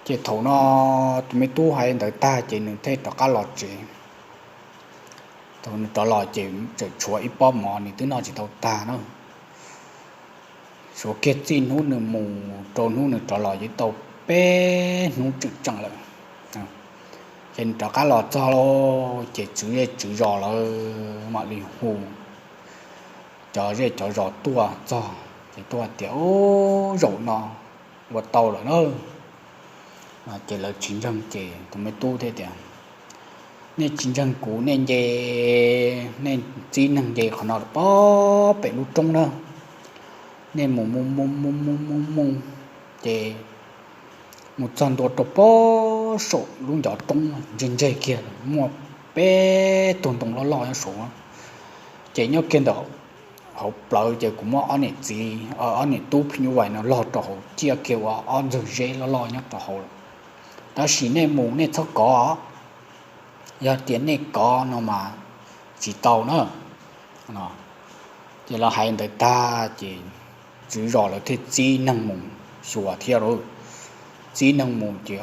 Ces thaum no tus me tub hais ntawd tag ces nws thiaj rov qab los tsev. Thaum nws rov los ces tseem tshuav ib pob mov nws twb noj tsis tau tag na. Suav kiag txij hnub nws mus rau hnub nws rov los yeej tau peb hnub tseem tseem lawm. Ces nws rov qab los txog lauj, ces tswv zej tswv zos lawv mam li hu cov zej cov zos tuaj txog ces tuaj tias, Ub, zaum no ua tau lawm na. Ces lawv tsis ntseeg ces tus me tub thiaj tias, Nej tsis ntseeg kuv, nej nce, nej txib neeg nce qhov no lawm pob pem lub roob na. Nej mus mus mus mus mus mus mus ces mus txog ntua rau pob saum lub ncov roob ntseg ntseg kiag muaj peb tug ntoo loj loj nyob saud. Ces nyob kiag ntawm hauv plawv ces kuv muab ob niam txiv, ob niam tub phim nyuj vais no log rau hauv, ciaj kiag ua ob ntxwg zeb loj loj nyob rau hauv lawm. Tab sis nej mus nej txhob kov, yog tias nej kov no mas tsis tau na. Ces lawv hais ntawd tag ces tswv zos lawv thiaj txib neeg mus xyuas thiab lauj. Txib neeg mus ces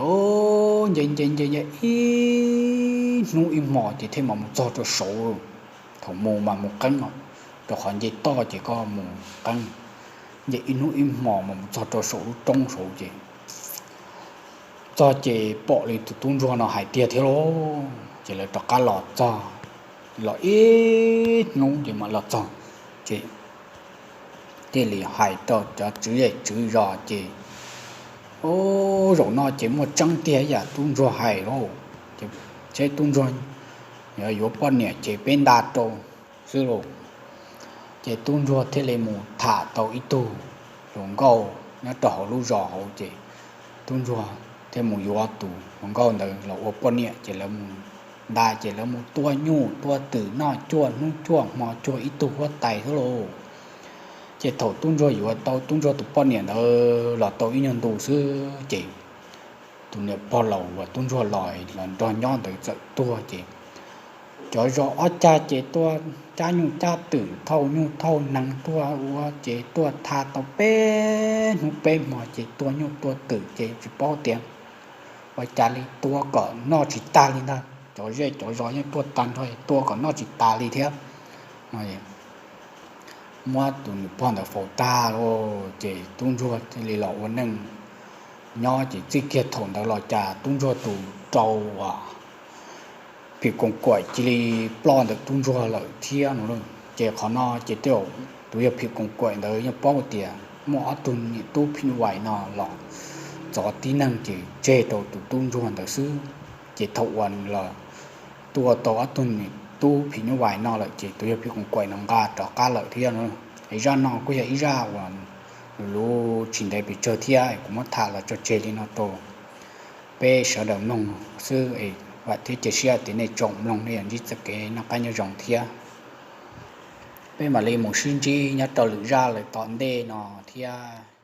nce nce nce nce ib hnub ib hmo ces thiaj mam mus txog rau saud. Thaum mus mas mus qeeb os, rau qhov nce toj ces koj mus qeeb. Nce ib hnub ib hmo mas mus txog rau saum lub roob saud ces txog ces pom li tus tub ntsuag no hais tiag thiab lauj. Ces lawv rov qab los txog, los ib hnub ces mam los txog, ces thiaj li hais rau cov tswv zej tswv zos ces, Ub, zaum no ces muaj tseeb tiag yam tub ntsuag hais lauj. Ces tub ntsuag yuav poj niam ces peb nta rau xwb lauj. Ces tub ntsuag thiaj li mus tham tau ib tug hluas nkauj nyob rau hauv lub zos hauv, ces tub ntsuag thiaj mus yuav tus hluas nkauj ntawd los ua poj niam, ces lawv mus nta, ces lawv mus tua nyuj tua twm noj cuaj hnub cuaj hmo cuag ib tug huab tais xwb lauj. Ces thaum tub ntsuag yuav tau tub ntsuag tus poj niam ntawd los tau ib nyuag ntu xwb, ces tus niam pog laus uas tub ntsuag los los nrog nyob ntawd txawm tuag, ces cov zos ob cag ces tuaj cab nyuj cab twm, thauj nyuj thauj nees tuaj ua, ces tuaj tha tau peb hnub peb hmo, ces tua nyuj tua twm, ces tsis paub tias ua cas li, tua kom noj tsis tag li ntag. Cov zej cov zos yeej tuaj tag nrho, tua kom noj tsis tas li thiab. Muab tus niam pog ntawd faus tag lawm, ces tub ntsuag thiaj li los ua neej nyob, ces txij kiag thaum ntawd los cas tub ntsuag tus rau uas phim koos kaim cia li ploj ntawm tub ntsuag lawm thiab no. Ces qhov no ces tej zaum tus yawg phim koos kaim ntawd yeej paub tias muaj ob tug niam tub phim nyuj vais no los txov tib neeg, ces tseg rau tus tub ntsuag ntawd xwb. Ces thaum uas los tua tau ob tug niam tub phim nyuj vais no lawm, ces tus yawg phim koos kaim no nqa rov qab lawm thiab no. Es zaj no kuj yog ib zaj uas luv tsis ntev pes tsawg thiab, kuv muab tham los tso tseg li no rau peb sawv daws mloog xwb. Vam thiab cia siab tias nej tsoom mloog nej yuav ntsib txoj kev noj qab nyob zoo thiab. Peb mam li mus sib ntsib nyob rau lwm zaj lawm tom ntej no thiab.